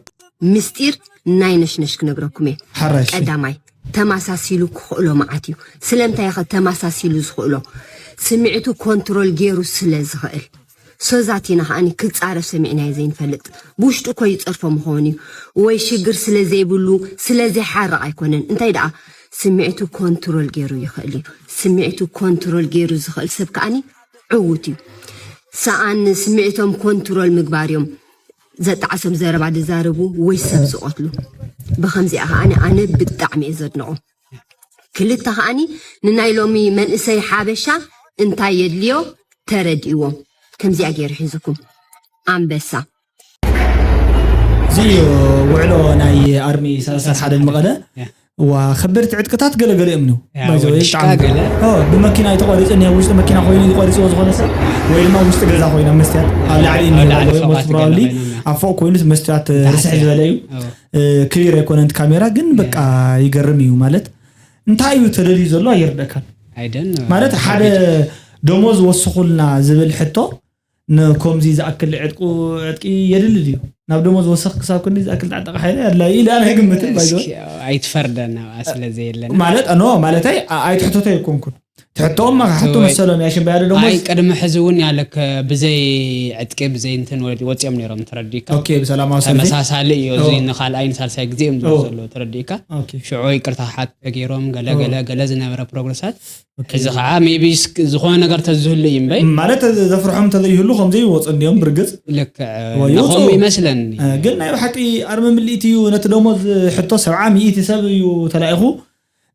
ምስጢር ናይ ነሽነሽ ክነግረኩም እየ። ሓራሽ ቀዳማይ ተማሳሲሉ ክኽእሎ መዓት እዩ። ስለምንታይ ኸ ተማሳሲሉ ዝኽእሎ? ስምዒቱ ኮንትሮል ገይሩ ስለ ዝኽእል። ሶዛቲና ከዓኒ ክጻረፍ ሰሚዕናዮ ዘይንፈልጥ። ብውሽጡ እኮ ይጸርፎ ምኸውን እዩ። ወይ ሽግር ስለ ዘይብሉ ስለ ዘይሓርቕ ኣይኮነን። እንታይ ደኣ ስምዒቱ ኮንትሮል ገይሩ ይኽእል እዩ። ስምዒቱ ኮንትሮል ገይሩ ዝኽእል ሰብ ከዓኒ ዕዉት እዩ። ሰኣን ስምዒቶም ኮንትሮል ምግባር እዮም። ዘጣዕሶም ዘረባ ዝዛረቡ ወይ ሰብ ዝቐትሉ። ብኸምዚኣ ከዓኒ ኣነ ብጣዕሚ እየ ዘድንቖ። ክልተ ከዓኒ ንናይ ሎሚ መንእሰይ ሓበሻ እንታይ የድልዮ ተረዲእዎ። ከምዚኣ ገይሩ ሒዙኩም ኣንበሳ። እዚ እዩ ውዕሎ ናይ ኣርሚ ሰላሳ ሓደ መቐለ። ዋ ከበድቲ ዕጥቅታት ገለገለ እዮም ነው። ያ፣ ባይዘወይ ወዲሽካ ብጣዕሚ ገለ። ኦ፣ ብመኪና ተቆሪፁ እኒሀ ውሽጢ መኪና ኮይኑ ዝቆሪፅዎ ዝኾነ ሰብ ወይ ድማ ውሽጢ ገዛ ኮይና መስትያት ኣብ ላዕሊ ኣብ እኒሀ ላዕሊ ባይዘወይ ፎቓት most probably ገለ ኮይና። ኣብ ፎቕ ኮይኑስ መስትያት ርስሕ ዝበለ እዩ። ኦ። እ፣ ክሊር ኣይኮነን እቲ ካሜራ ግን በቃ ይገርም እዩ ማለት እንታይ እዩ ተደልዩ ዘሎ ኣይርደካን። I don't know። ማለት ሓደ ደሞዝ ወስኹልና ዝብል ሕቶ ንኮምዚ ዝኣክል ዕጥቁ ዕጥቂ የድሊ ድዩ? ናብ ደሞዝ ወሰኽ ክሳብ ክንዲ ዝኣክል ጣዕጠቂ ሓይለ ኣድላይ ኢለ ኣነ ኣይግምትን ባይዘወይ። እስኪ ኣይትፈርደና ስለ ዘየለና ማለት ኖ ማለተይ ኣ- ኣይትሕተቶ ኣይኮንኩን ትሕቶኦም መካሕቱ ወይ- መሰሎም ያሽን ባያደ ኣይ ደሞዝ ቅድሚ ሕዚ እውን ያለከ ብዘይ ዕጥቂ ብዘይ እንትን ወዲ- ወፂኦም ነይሮም ተረዲካ ኦኬ ብሰላማዊ ሰልፊ ተመሳሳሊ እዩ እዚ ኦ። ንካልኣይን ሳልሳይ ግዜ እዮም ኦ። ዝወፅኡ ዘለዉ ተረዲካ ኦኬ ሽዑ ይቅርታ ሓት ተገይሮም ገለ ኦ። ገለ ገለ ዝነበረ ፕሮግረሳት ኦኬ። እዚ ከዓ ሜቢ ዝኾነ ነገር ተዝህሉ እዩ እምበይ ማለት ዘፍርሖም እንተዘይህሉ ከምዘይ ይወፁ እንዲዮም ብርግፅ ልክዕ ወይ ይወፁ። ንኸምኡ ይመስለኒ እ፣ ግን ናይ ብሓቂ ኣርሚ ምልኢት እዩ ነቲ ደሞዝ ሕቶ ሰብዓ ሚእቲ ሰብ እዩ ተላኢኹ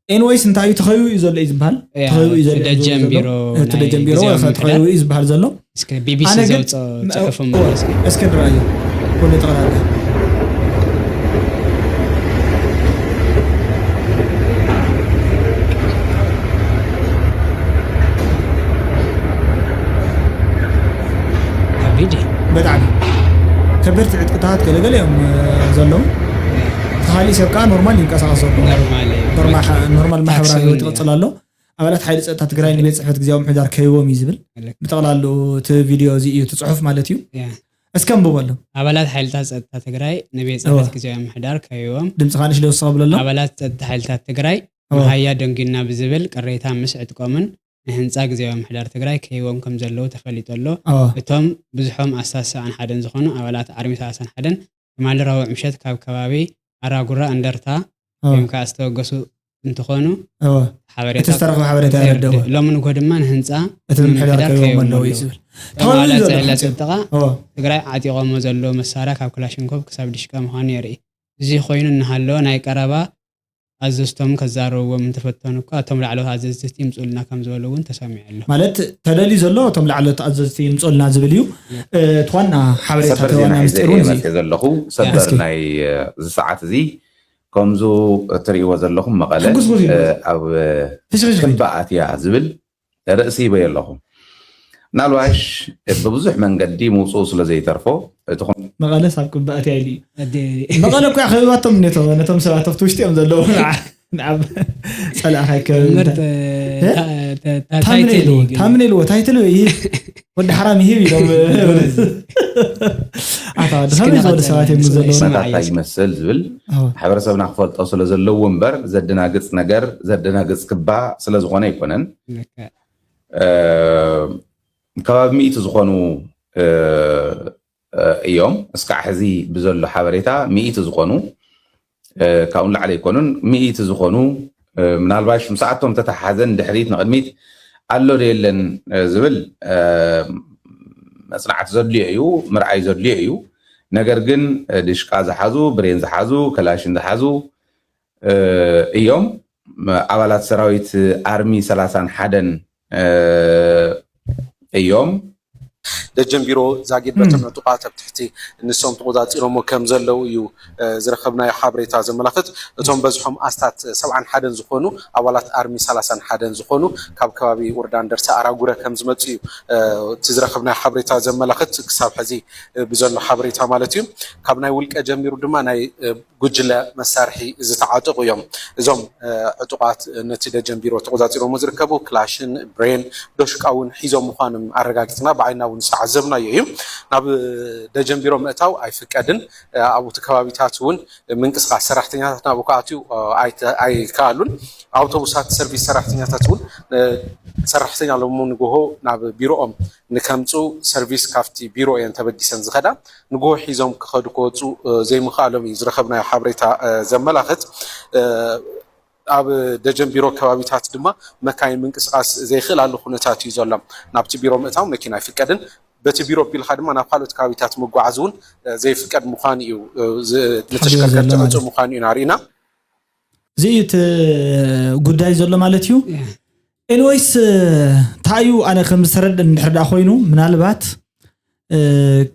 ኤንወይስ እንታይ እዩ ተኸቢቡ እዩ ዘሎ እዩ ዝበሃል ያ፣ ተኸቢቡ እዩ ዘሎ እዩ ደጀን ዘሎ። ቢሮ እቲ ናይ ደጀን ቢሮ ግዜያዊ ተኸቢቡ እዩ ዝበሃል ዘሎ እስከ ቢቢሲ ኣነ ግን ዘውፅኦ ፅሑፍ እሞ እስኪ እስከ ንረኣዮ ኩሉ ጠቕላላ ከቢድ እዩ። ብጣዕሚ ከበድቲ ዕጥቅታት ገለገለ እዮም እ፣ ዘለዉ እቲ ካሊእ ሰብ ከዓ ኖርማል ይንቀሳቀስ ዘሎ ኖርማል እዩ። ኖርማል ኖርማል ማሕበራዊ ታክሲ ህይወት እውን ይቕፅል ኣሎ ኣባላት ሓይሊ ጸጥታ ትግራይ ንቤት ጽሕፈት ግዜያዊ ምሕዳር ከይዎም እዩ ዝብል። ብጠቕላሉ እቲ ቪድዮ እዚ እዩ፣ እቲ ጽሑፍ ማለት እዩ። እስከ ኣንብቦ ኣሎ። ኣባላት ሓይልታት ጸጥታ ትግራይ ንቤት ጽሕፈት ግዜያዊ ምሕዳር ከይዎም፣ ድምፅኻ ንሽ ደውስኻ ብሎ ኣሎ። ኣባላት ጸጥታ ሓይልታት ትግራይ መሃያ ደንጊና ብዝብል ቅሬታ ምስ ዕጥቆምን ንህንፃ ግዜያዊ ምሕዳር ትግራይ ከይዎም ከም ዘለዉ ተፈሊጡ ኣሎ። እቶም ብዝሖም ኣስታት ሰብዓን ሓደን ዝኾኑ ኣባላት ኣርሚ ሰላሳን ሓደን ትማሊ ረቡዕ ምሸት ካብ ከባቢ ኣራጉራ እንደርታ ወይም ከዓ ዝተወገሱ እንትኾኑ ዝተረኽበ ሓበሬታ የረድእ። ሎሚ ንግሆ ድማ ንህንፃ እቲ ምምሕዳር ከይዎም ኣለዉ እዩ ዝብል። ተባብዕን ዘሎ ጽጥቃ ትግራይ ዓጢቆሞ ዘሎ መሳርያ ካብ ክላሽንኮቭ ክሳብ ድሽቃ ምዃኑ የርኢ። እዚ ኮይኑ እናሃለወ ናይ ቀረባ ኣዘዝቶም ከዛረብዎም እንተፈተኑ እኳ እቶም ላዕለዎት ኣዘዝቲ ይምፅኡልና ከም ዝበሉ እውን ተሰሚዑ ኣሎ። ማለት ተደልዩ ዘሎ እቶም ላዕለዎት ኣዘዝቲ ይምፅኡልና ዝብል እዩ። እቲ ዋና ሓበሬታ ሰበር እቲ ዜና ዋና ሒዘ ምስጢር እውን እየ እዚ እዩ። መፅእ ዘለኹ። ሰበር እስኪ። ናይ እዚ ሰዓት እዚ ከምዙ እትርእይዎ ዘለኹም መቐለ ሕጉስ ጉዝ እዩ። እ፣ ኣብ ፍሽፍሽ እዩ። ክባኣት እያ ዝብል ርእሲ ይበየ ኣለኹ። ምናልባሽ ብብዙሕ መንገዲ ምውፅኡ ስለ ዘይተርፎ እቲ ኹን መቐለስ ኣብ ቅባእት እያ ኢሉ እዩ። መቐለ እኮ ከቢባቶም ነቶም ነቶም ሰባት ኣብቲ ውሽጢ እዮም ዘለዉ። ንዓ- ንዓብ ፀላእኻ ይከብ ምርጥ እ? ታ- ታ- ታ- ታምኔል ታይትል እዩ ግን። ታምኔል ወ ታይትል ወይ ወዲ ሓራም ይህብ ኢሎም ኣታ ወዲ እስኪ ከመይ ዝበሉ ንቐፅል፣ ሰባት እዮም እስኪ ዘለዉ ንስማዕ። መታታ ይመስል ዝብል ኣዎ። ማሕበረሰብና ክፈልጦ ስለ ዘለዎ እምበር ዘደናግፅ ነገር ዘደናግፅ ክባ ስለ ዝኾነ ኣይኮነን። ልክዕ። እ፣ ከባቢ ሚእቲ ዝኾኑ እ፣ እ፣ እዮም። እስካዕ ሕዚ ብዘሎ ሓበሬታ ሚእቲ ዝኾኑ እ፣ ካብኡ ንላዕሊ ኣይኮኑን። ሚእቲ ዝኾኑ እ፣ ምናልባሽ ምስኣቶም ተተሓዘን ድሕሪት ንቕድሚት ኣሎ ዶ የለን እ፣ ዝብል እ፣ መፅናዕቲ ዘድልዮ እዩ፣ ምርኣይ ዘድልዮ እዩ። ነገር ግን እ፣ ድሽቃ ዝሓዙ፣ ብሬን ዝሓዙ፣ ከላሽን ዝሓዙ እ፣ እዮም። ኣባላት ሰራዊት ኣርሚ ሰላሳን ሓደን እ፣ እዮም። ደጀን ቢሮ ዛጊድ በቶም ዕጡቓት ኣብ ትሕቲ ንሶም ተቆፃፂሮሞ ከም ዘለዉ እዩ እ፣ ዝረኸብናዮ ሓበሬታ ዘመላኽት። እቶም በዝሖም ኣስታት ሰብዓን ሓደን ዝኾኑ ኣባላት ኣርሚ ሰላሳን ሓደን ዝኾኑ ካብ ከባቢ ወረዳ እንደርታ ኣራጉረ ከም ዝመፁ እዩ እ፣ እቲ ዝረኸብናዮ ሓበሬታ ዘመላኽት ክሳብ ሕዚ እ፣ ብዘሎ ሓበሬታ ማለት እዩ። ካብ ናይ ውልቀ ጀሚሩ ድማ ናይ እ፣ ጉጅለ መሳርሒ ዝተዓጠቑ እዮም። እዞም እ፣ ዕጡቓት ነቲ ደጀን ቢሮ ተቆፃፂሮሞ ዝርከቡ ክላሽን ብሬን ዶሽቃ እውን ሒዞም ምዃኖም ኣረጋጊፅና ብዓይና እውን ዝተዓዘብናዮ እዩ። ናብ ደጀን ቢሮ ምእታው ኣይፍቀድን። እ፣ ኣብቲ ከባቢታት እውን ምንቅስቃስ ሰራሕተኛታት ናብኡ ክኣትዩ እ፣ ኣይተ- ኣይከኣሉን። ኣውቶቡሳት ሰርቪስ ሰራሕተኛታት እውን እ፣ ሰራሕተኛ ሎሚ ንግሆ ናብ ቢሮኦም ንከምፁ ሰርቪስ ካብቲ ቢሮ እየን ተበጊሰን ዝኸዳ። ንግሆ ሒዞም ክኸዱ ክወፁ እ፣ ዘይምኽኣሎም እዩ ዝረኸብናዮ ሓበሬታ እ፣ ዘመላኽት። እ፣ ኣብ ደጀን ቢሮ ከባቢታት ድማ መካይን ምንቅስቃስ ዘይኽእላሉ ኩነታት እዩ ዘሎ። ናብቲ ቢሮ ምእታው መኪና ኣይፍቀድን። በቲ ቢሮ ኣቢልካ ድማ ናብ ካልኦት ከባቢታት ምጓዓዝ እውን እ፣ ዘይፍቀድ ምዃኑ እዩ እ፣ ዝ- ተሓቢሩ ንተሽከርከርቲ ዘሎ ማለት ዕፁ እዩ። ምዃኑ ኢና ርኢና። እዚ እዩ እቲ ጉዳይ ዘሎ ማለት እዩ። ኤንወይስ እንታይ እዩ ኣነ ከም ዝተረድእ እንድሕር ደኣ ኮይኑ ምናልባት እ፣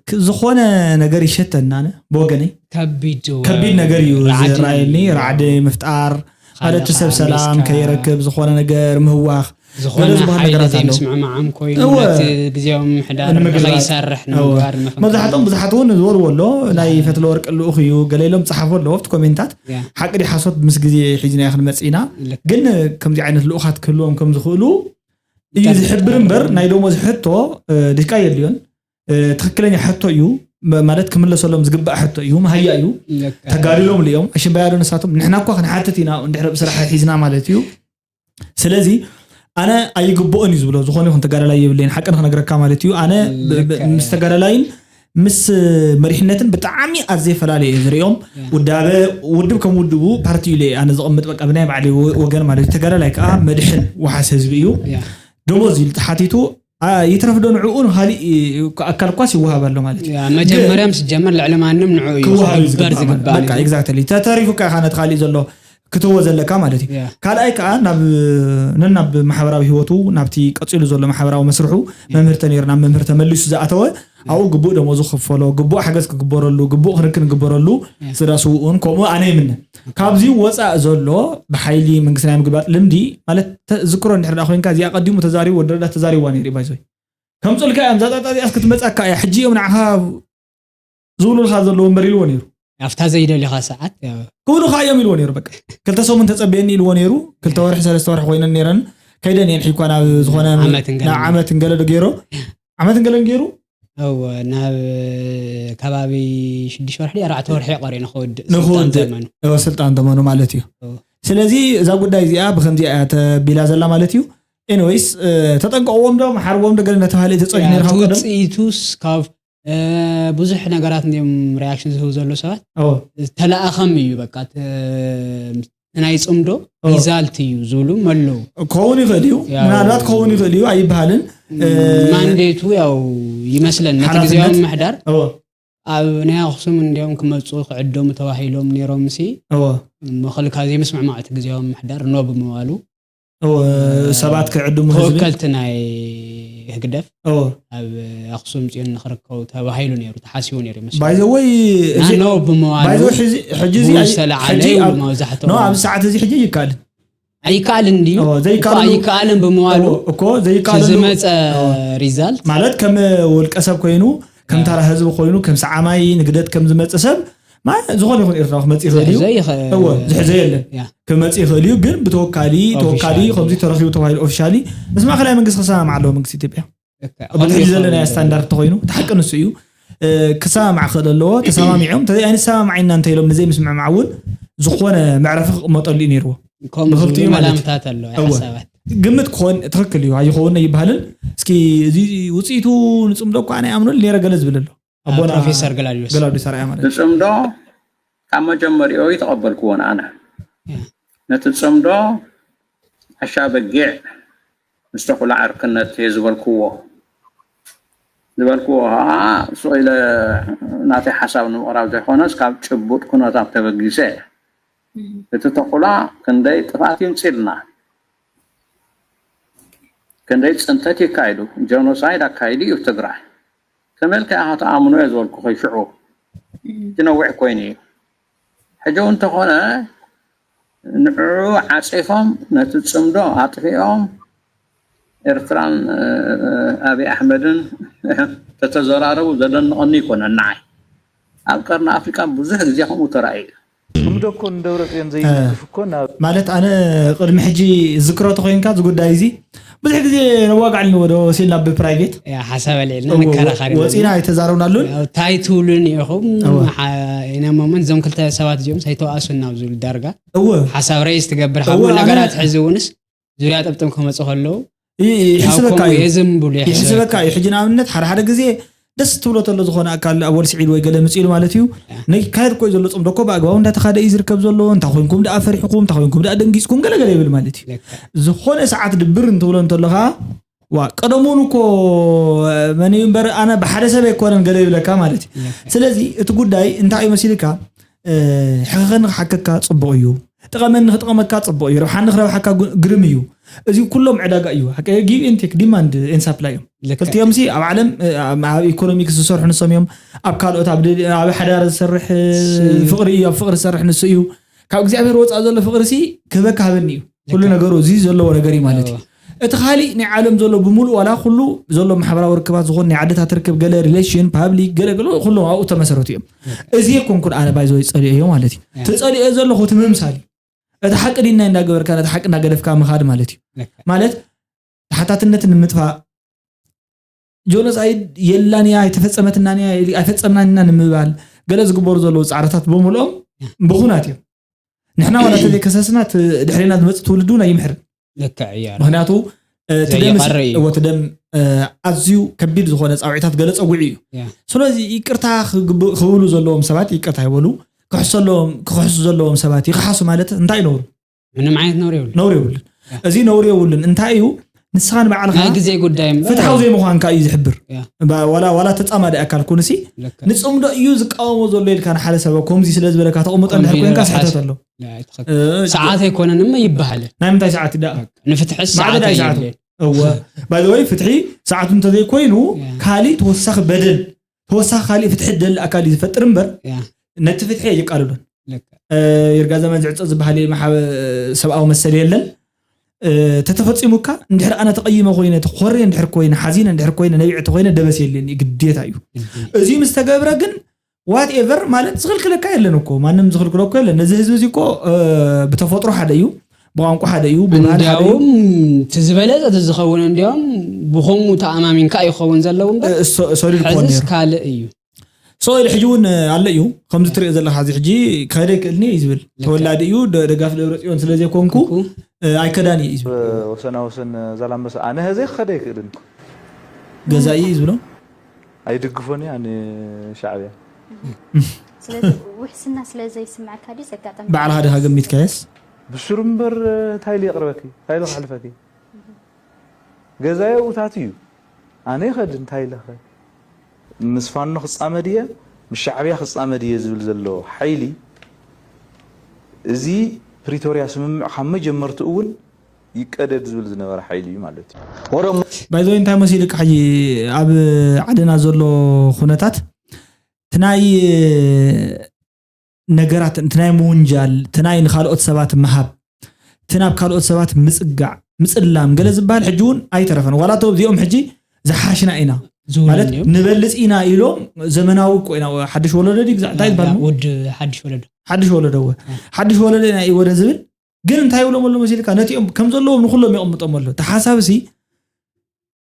ክ- ዝኾነ ነገር ይሸተኒ ኣነ ብወገነይ ከቢድ ከቢድ ነገር እዩ ራዕዲ ዝረኣየኒ። ራዕዲ ምፍጣር ማለት እቲ ሰብ ሰላም ከይረክብ ዝኾነ ነገር ምህዋኽ ዝኾነ ገለ ዝኾነ ሓይሊ ነገራት ኣለዉ። ዘይምስምዕማዖም ኮይኑ እወ። ነቲ ግዜያዊ ምምሕዳር ንምግልባጥ። ንኸይሰርሕ እወ። ንምግባር ንምፍንካል። መብዛሕትኦም ብዙሓት እውን ዝበልዎ ኣሎ ናይ ፈትለ ወርቂ ልኡኽ እዩ ገለ ኢሎም ዝፀሓፉ ኣለዎ ኣብቲ ኮሜንታት። ያ። ሓቂ ድዩ ሓሶት ምስ ግዜ ሒዝናዮ ክንመፅእ ኢና። ልክ። ግን ከምዚ ዓይነት ልኡኻት ክህልዎም ከም ዝኽእሉ እዩ ይጠርጠር። ዝሕብር እምበር ናይ ደሞዝ ሕቶ እ፣ ድሽቃ የድልዮን እ፣ ትኽክለኛ ሕቶ እዩ። መ- ማለት ክምለሰሎም ዝግባእ ሕቶ እዩ። መሃያ እዩ። ልክ። ተጋዲሎም እዮም ኣሽምባያዶ ንሳቶም ንሕና እኳ ክንሓትት ኢና እንድሕር ብስራሕ ሒዝና ማለት እዩ። ስለዚ ኣነ ኣይግብኦን እዩ ዝብሎ ዝኾነ ይኹን ተጋዳላይ የብለይን ሓቂ ንክነግረካ ማለት እዩ። ኣነ ብ- ብ- ልክዕ። ምስ ተጋዳላይን ምስ መሪሕነትን ብጣዕሚ ኣዘየ ፈላለየ እየ ዝሪኦም። ያ። ውዳበ ውድብ ከም ውድቡ ፓርቲ ኢለ ኣነ ዝቕምጥ በቃ ብናይ ባዕለይ ወ- ወገን ማለት እዩ። ተጋዳላይ ከዓ መድሕን ወሓስ ህዝቢ እዩ። ያ። ደሞዝ ኢሉ ተሓቲቱ ኣ- ይትረፍ ዶ ንዕኡ ንካሊእ ኣካል ኳስ ይወሃብ ኣሎ ማለት እዩ። ያ፣ መጀመርያ ግን ምስ ጀመር ልዕሊ ማንም ንዑ እዩ ክወሃብ እዩ ክግበር ዝግባእ ዝግባእ ማለት በቃ እዩ። Exactly ተተሪፉ ከ ነቲ ካሊእ ዘሎ ክትህቦ ዘለካ ማለት እዩ። ያ። ካልኣይ ከዓ ናብ ነናብ ማሕበራዊ ህይወቱ ናብቲ ቀፂሉ ዘሎ ማሕበራዊ መስርሑ መምህር ተነይሩ ናብ መምህር ተመሊሱ ዝኣተወ ኣብኡ ግቡእ ደሞዙ ክኽፈሎ ግቡእ ሓገዝ ክግበረሉ ግቡእ ክንክን ክግበረሉ ስድራ ስውኡን ከምኡ ኣነ ይምነ። ካብዚ ወፃእ ዘሎ ብሓይሊ መንግስቲ ናይ ምግልባጥ ልምዲ ማለት ዝክሮ እንድሕር ኮይንካ እዚኣ ቀዲሙ ተዛሪቡ ወዲ ረዳ ተዛሪብዋ ነይሩ ባይዞይ ከምፅልካ እዮም ዛጣጣ እዚኣስ ክትመፃካ እያ ሕጂ እዮም ንዓኻ ዝብሉልካ ዘለዉ እምበር ኢልዎ ነይሩ ኣብታ ዘይደልኻ ሰዓት ክብሉኻ እዮም ኢልዎ ነይሩ በቃ ክልተ ሰሙን ተፀበየኒ ኢልዎ ነይሩ ክልተ ወርሒ ሰለስተ ወርሒ ኮይነን ነይረን ከይደን እየን ሒኳ ናብ ዝኾነ ዓመትን ገለን። ናብ ዓመትን ገለ ዶ ገይሮ ዓመትን ገለን ገይሩ እወ ናብ ከባቢ ሽዱሽተ ወርሒ ኣርባዕተ ወርሒ ቀሪኡ ንክወድእ ንክወድእ። ስልጣን ዘመኑ። እወ፣ ስልጣን ዘመኑ ማለት እዩ። እወ። ስለዚ እዛ ጉዳይ እዚኣ ብከምዚ እያ ተቢላ ዘላ ማለት እዩ። ኤኒዌይስ ተጠንቀቅዎም ዶ መሓርዎም ዶ ገለ እናተባሃለ እዩ ተፀጊ ነይርካ እቲ ቀደም? ውፅኢቱስ ካብ እ፣ ብዙሕ ነገራት እንዲም ሪያክሽን ዝህቡ ዘሎ ሰባት እወ። ተለኣኸም እዩ በቃ ተ- ናይ ፅምዶ እወ። ሪዛልት እዩ ዝብሉ መለዉ። ክኸውን ይኽእል እዩ። ያው- ምናልባት ክኸውን ይኽእል እዩ ኣይበሃልን። እ፣ ማንዴቱ ያው ይመስለን ነቲ ሓላፍነት? ግዜያዊ ምሕዳር እወ። ኣብ ናይ ኣኽሱም እንዲኦም ክመፁ ክዕደሙ ተባሂሎም ነይሮም ሲ እወ። ምኽልካ ዘይምስምዕማዕ እቲ ግዜያዊ ምሕዳር ኖ ብምባሉ እወ፣ ሰባት ክዕድሙ ህዝቢ ተወከልቲ ናይ ህግደፍ እወ። ኣብ ኣኽሱም ፅዮን ንክርከቡ ተባሂሉ ነይሩ ተሓሲቡ ነይሩ ይመስለኒ። ባይዘወይ እና ኖ ብምባሉ ባይዘወይ ሕጂ ሕጂ እዚ ብኡ ኣይ- ዝተለዓለ ሕጂ እዩ ኣብ- መብዛሕትኦም ኖ ኣብዚ ሰዓት እዚ ሕጂ ይከኣልን ኣይከኣልን ድዩ? እወ፣ ዘይከኣሉ- እኮ ኣይከኣልን ብምባሉ እወ፣ እኮ ዘይከኣሉ ዝመፀ ሪዛልት ማለት ከም ውልቀ ሰብ ኮይኑ ከም ተራ ህዝቢ ኮይኑ ከም ሰዓማይ ንግደት ከም ዝመፅእ ሰብ ማ- ዝኾነ ይኹን ኤርትራዊ ክመፅእ ይኽእል እዩ። ዝሕዞ ይኸ- እወ ዝሕዞ የለን ያ። ክመፅእ ይኽእል እዩ። ግን ብተወካሊ ተወካሊ ኦፊሻሊ። ከምዚ ተረኺቡ ተባሂሉ ኦፊሻሊ ምስ ማእኸላይ መንግስቲ ክሰማማዕ ኣለዎ መንግስቲ ኢትዮጵያ። ልክዕ። ኣብዚ ሕጂ ከምኡ ዘለና ይኸውን ስታንዳርድ ተኮይኑ እቲ ሓቂ ንሱ እዩ። እ፣ ክሰማማዕ ክእል ኣለዎ። ተሰማሚዖም ተዘይ ኣይንሰማማዕ ኢና እንተ ኢሎም ንዘይምስምዕማዕ እውን ዝኾነ መዕረፊ ክቕመጠሉ እዩ ነይርዎ። ከምኡ ብክልቲኡ ዝብሉ ማለት መላምታት ኣለዋ እወ። ሓሳባት ግምት ክኾን ትኽክል እዩ ኣይኸውን ኣይበሃልን። እስኪ እዚ ውፅኢቱ ንፅምዶ እኳ ኣነ ኣምኖል ነይረ ገለ ዝብል ኣሎ ኣቦና ፕሮፌሰር ገላዲዮስ ገላውዲስ ኣርኣያ ማለት ንፅምዶ ካብ መጀመሪያኡ ይተቐበልክዎን ኣነ ያ። ነቲ ፅምዶ ዓሻ በጊዕ ምስ ተኹላ ዕርክነት እየ ዝበልክዎ ዝበልክዎ ከዓ ስቕ ኢለ ናተይ ሓሳብ ንምቕራብ ዘይኮነስ ካብ ጭቡጥ ኩነታት ተበጊሰ እየ። እቲ ተኹላ ክንደይ ጥፍኣት ይምፅልና ክንደይ ፅንተት ይካይዱ ጀኖሳይድ ኣካይዱ እዩ ትግራይ ተመልካ ኢኻ ተኣምኖ እየ ዝበልኩ ኸይሽዑ እቲ ነዊሕ ኮይኑ እዩ ሕጂ እውን እንተኾነ ንዕዑ ዓፂፎም ነቲ ፅምዶ ኣጥፊኦም ኤርትራን ኣብይ ኣሕመድን ተተዘራረቡ ዘደንቐኒ ይኮነን ንዓይ ኣብ ቀርኒ ኣፍሪቃ ብዙሕ ግዜ ከምኡ ተራእዩ እዩ ጽምዶ እኮ ንደብረጽዮን ዘይድግፍ እኮ ናብ ማለት ኣነ ቅድሚ ሕጂ ዝክሮ ተኮይንካ እዚ ጉዳይ እዚ ብዙሕ ግዜ ነዋጋዕልኒ ወደ ወሲልና ብፕራይቬት ያ ሓሳብ ኣልዒልና ንከራኸሪ ወፂና ኣይተዛረብናሉን እንታይ ትብሉን ኢኹም እወ። ኢናሞምን እዞም ክልተ ሰባት እዚኦም ኣይተዋእሱን ናብ ዝብል ዳርጋ እወ ሓሳብ ረይስ ትገብር እወ፣ ካብ ኣነ- ነገራት ሕዚ እውንስ ዙርያ ጠብጥም ክመፁ ከለዉ ይ- ይሕስበካ ከምኡ እዩ የዝም ብሉ ይሕስበካ እዩ ሕጂ ንኣብነት ሓደ ሓደ ግዜ ደስ ትብሎ ተሎ ዝኾነ ኣካል ኣወል ስዒድ ወይ ገለ ምፅኢሉ ማለት እዩ ነካየድ ኮይ ዘሎ ፅምዶ እኮ ብኣግባቡ እንዳተኻደ እዩ ዝርከብ ዘሎ እንታይ ኮይንኩም ደኣ ፈሪሕኩም እንታይ ኮይንኩም ደኣ ደንጊፅኩም ገለገለ ይብል ማለት እዩ ዝኾነ ሰዓት ድብር እንትብሎ እንተለኻ ዋ ቀደሙን እኮ መን እዩ እምበር ኣነ ብሓደ ሰብ ኣይኮነን ገለ ይብለካ ማለት እዩ ስለዚ እቲ ጉዳይ እንታይ እዩ መሲልካ ሕኸኸኒ ክሓከካ ፅቡቕ እዩ ጥቐመኒ ክጥቐመካ ፅቡቕ እዩ ረብሓኒ ክረብሓካ ግርም እዩ እዚ ኩሎም ዕዳጋ እዩ give and take demand and supply እዮም ክልቲኦም ሲ ኣብ ዓለም ኣብ ኢኮኖሚክስ ዝሰርሑ ንሶም እዮም ኣብ ካልኦት ኣብ ሓዳር ዝሰርሕ ፍቕሪ እዩ ኣብ ፍቕሪ ዝሰርሕ ንሱ እዩ ካብ እግዚኣብሔር ወፃእ ዘሎ ፍቕሪ ሲ ክህበካ ሃበኒ እዩ ኩሉ ነገሩ እዚ ዘለዎ ነገር እዩ ማለት እዩ እቲ ካሊእ ናይ ዓለም ዘሎ ብምሉእ ዋላ ኩሉ ዘሎ ማሕበራዊ ርክባት ዝኾኑ ናይ ዓድታት ርክብ ገለ relation public ገለ ገለ ኩሎም ኣብኡ ተመሰረቱ እዮም እዚ የኮንኩን ኣነ ባይዘወይ ፀሊኦ እዮ ማለት እዩ ትፀሊኦ ዘለኹ እቲ ምምሳል እዩ እቲ ሓቂ ዲና እንዳገበርካ ነቲ ሓቂ እንዳገደፍካ ምኻድ ማለት እዩ ማለት ተሓታትነት ንምጥፋእ ጆኖሳይድ የላን እያ ኣይተፈፀመትናን እያ ኣይፈፀምናን ኢና ንምባል ገለ ዝግበሩ ዘለዉ ፃዕርታት ብምልኦም ብኹናት እዮም ንሕና ዋላ ተዘይከሰስና ድሕሬና ዝመፅእ ትውልድ እውን ኣይምሕርን ልክዕ እያ ምክንያቱ እቲ ደም ዘይቐሪ እዩ። እዎ እቲ ደም ኣዝዩ ከቢድ ዝኾነ ፃውዒታት ገለ ፀጉዒ እዩ ያ። ስለዚ ይቅርታ ክግብ- ክብሉ ዘለዎም ሰባት ይቅርታ ይበሉ ክሕሱ ዘለዎም- ክሕሱ ዘለዎም ሰባት ይክሓሱ ማለት እንታይ ነውሩ ምንም ዓይነት ነውሪ የብሉ ነውሪ የብሉን እዚ ነውሪ የብሉን እንታይ እዩ ንስኻ ንባዕልኻ ናይ ግዜ ጉዳይ እምበር ፍትሓዊ ዘይምዃንካ እዩ ዝሕብር ያ። ባ- ዋላ ዋላ ተፃማዲ ኣካል ኩንሲ ልክዕ። ንፅምዶ እዩ ዝቃወሞ ዘሎ ኢልካ ንሓደ ሰብ ከምዚ ስለ ዝበለካ ተቕምጦ እንድሕር ከምዚ ኮይንካ ይበሃል። ስሕተት ኣሎ ያ፣ ትኽክል። ሰዓት ኣይኮነን እሞ ይበሃል ናይ ምንታይ ሰዓት ዳ ንፍትሕስ ሰዓት ማዕበል ኣይሰዓቱ። የድልየን እወ ባይዘወይ ፍትሒ ሰዓቱ እንተዘይኮይኑ ያ። ካሊእ ተወሳኺ በደል ተወሳኺ ካሊእ ፍትሒ ደሊ ኣካል እዩ ዝፈጥር እምበር ያ። ነቲ ፍትሒ ኣይቃልሎን ልክዕ። ይርጋ ዘመን ዝዕፀ ዝበሃል ማሓበ ሰብኣዊ መሰል የለን ተተፈፂሙካ እንድሕር ኣነ ተቐይመ ኮይነ ተኾርየ እንድሕር ኮይነ ሓዚነ እንድሕር ኮይነ ነቢዐ ተኮይነ ደበስ የለን ግዴታ እዩ እዚ ምስ ተገብረ ግን ዋት ኤቨር ማለት ዝኽልክለካ የለን እኮ ማንም ዝኽልክሎ እኮ የለን ነዚ ህዝቢ እዚ እኮ ብተፈጥሮ ሓደ እዩ ብቋንቋ ሓደ እዩ፣ ብባህሊ ሓደ እዩ። እንዲያውም እቲ ዝበለጸ እቲ ዝኸውን እንዲያውም ብኸምኡ ተኣማሚንካ ይኸውን ዘለዉ እምበር እ፣ ሶ- ሶሊድ ክኾን ሕዝስ ነይሩ። ካልእ እዩ። ሶሊድ ሕጂ እውን ኣሎ እዩ። ከምዚ ትሪኦ ዘለኻ እዚ ሕጂ ክኸደ ይክእልኒ እዩ ዝብል። ተወላዲ እዩ፣ ደ- ደጋፊ ደብረ ጽዮን ስለ ዘይኮንኩ እ፣ ኣይከዳን እዩ እዩ ዝብል። ወሰና ወሰን ዛላምበሳ ኣነ ህዘ ክኸደ ይክእልን ገዛኢ እዩ ዝብሎ። ኣይድግፎን እየ ኣነ ሻዕብያ። ስለዚ ውሕስና ስለ ዘይስምዐካ ድዩ ዘጋጠመ? ባዕልኻ ዲኻ ገሚትካየስ? ብስሩ እምበር እንታይ ኢሉ የቕርበኪ እንታይ ኢሉ ክሕልፈኪ? ገዛየ ውታት እዩ። ኣነ ይኸድ እንታይ ኢለ ኸ? ምስ ፋኖ ክፃመድ እየ፣ ምስ ሻዕብያ ክፃመድ እየ ዝብል ዘሎ ሓይሊ፣ እዚ ፕሪቶርያ ስምምዕ ካብ መጀመርትኡ እውን ይቀደድ ዝብል ዝነበረ ሓይሊ እዩ ማለት እዩ። ባይዘወይ እንታይ መሲሉ ሕጂ ኣብ ዓድና ዘሎ ኩነታት ትናይ ነገራት ትናይ ምውንጃል ትናይ ንካልኦት ሰባት ምሃብ ትናብ ካልኦት ሰባት ምፅጋዕ ምፅላም ገለ ዝበሃል ሕጂ እውን ኣይተረፈን ዋላ ተው እዚኦም ሕጂ ዝሓሽና ኢና ማለት ንበልፅ ኢና ኢሎም ዘመናዊ እኮ ኢና ሓድሽ ወለዶ ድዩ ግዛዕ እንታይ ይባል ውድ ሓድሽ ወለዶ ሓድሽ ወለዶ እወ ሓድሽ ወለዶ ኢና ኢወደ ዝብል ግን እንታይ ይብሎም ኣሎ መሲልካ ነቲኦም ከም ዘለዎም ንኩሎም የቕምጦም ኣሎ ተሓሳብ ሲ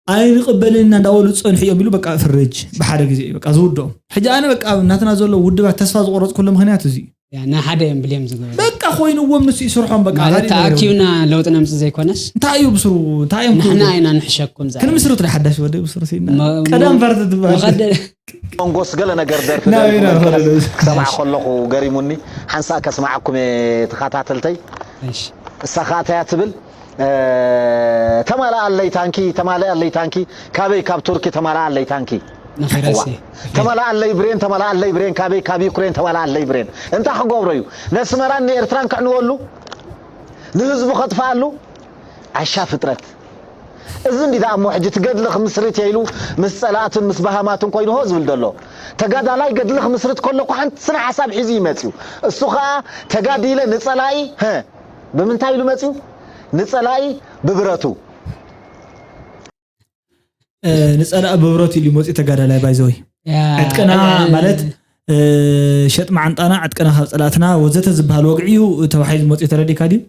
ኣይንቕበልን ኢና እንዳበሉ ዝፀንሑ እዮም ኢሉ በቃ ፍርጅ ብሓደ ግዜ እዩ በቃ ዝውድኦም ሕጂ ኣነ በቃ ናትና ዘሎ ውድባት ተስፋ ዝቆረፅኩሉ ምክንያት እዚ እዩ ያ፣ ናይ ሓደ እዮም ብልዮም ዝገበሩ በቃ ኮይንዎም ንሱ ይስርሖም በቃ ማለት ካልእ ነገር የብሉን። ተኣኪብና ለውጢ ነምፅእ ዘይኮነስ እንታይ እዩ ብስሩ እንታይ እዮም ንሕና ክብሉ? ኢና ንሕሸኩም ዝኣ ክንምስርት ናይ ሓዳሽ ወደ ብስሩ ሲና መ- ቀዳም ፓርቲ ትበሃል መኸደ ገለ ነገር ደርፊ ናበይና ንኸደሉ ክሰማዕ ከለኹ ገሪሙኒ ሓንሳእ ከስማዓኩም እየ ተኸታተልተይ እሺ እሳ ከዓ እንታይ እያ ትብል ተማልኣለይ ታንኪ ተማልኣለይ ታንኪ ካበይ ካብ ቱርኪ ተማልኣለይ ታንኪ ንኺረሲ ተመላኣለይ ብሬን ተመላኣለይ ብሬን ካበይ ካብ ዩክሬን ተመላኣለይ ብሬን እንታይ ክገብሮ እዩ ነስመራን ንኤርትራን ክዕንወሉ ንህዝቡ ከጥፍኣሉ ዓሻ ፍጥረት እዚ እንዲ ደኣ እሞ ሕጂ ትገድሊ ክምስርት እየ ኢሉ ምስ ጸላእትን ምስ በሃማትን ኮይኑ ሆ ዝብል ዘሎ ተጋዳላይ ገድሊ ክምስርት ከሎ እኮ ሓንቲ ስነ ሓሳብ ሒዙ እዩ መጽዩ እሱ ኸኣ ተጋዲለ ንጸላኢ ሀ ብምንታይ ኢሉ መጽዩ ንጸላኢ ብብረቱ ንፀላእ ብብረቱ ኢሉ መፅኡ ተጋዳላይ ባይዘወይ ዕጥቅና ማለት ሸጥ መዓንጣና ዕጥቅና ካብ ፀላእትና ወዘተ ዝበሃል ወግዒ እዩ ተባሂሉ መፅኡ ተረዲካ ድዩ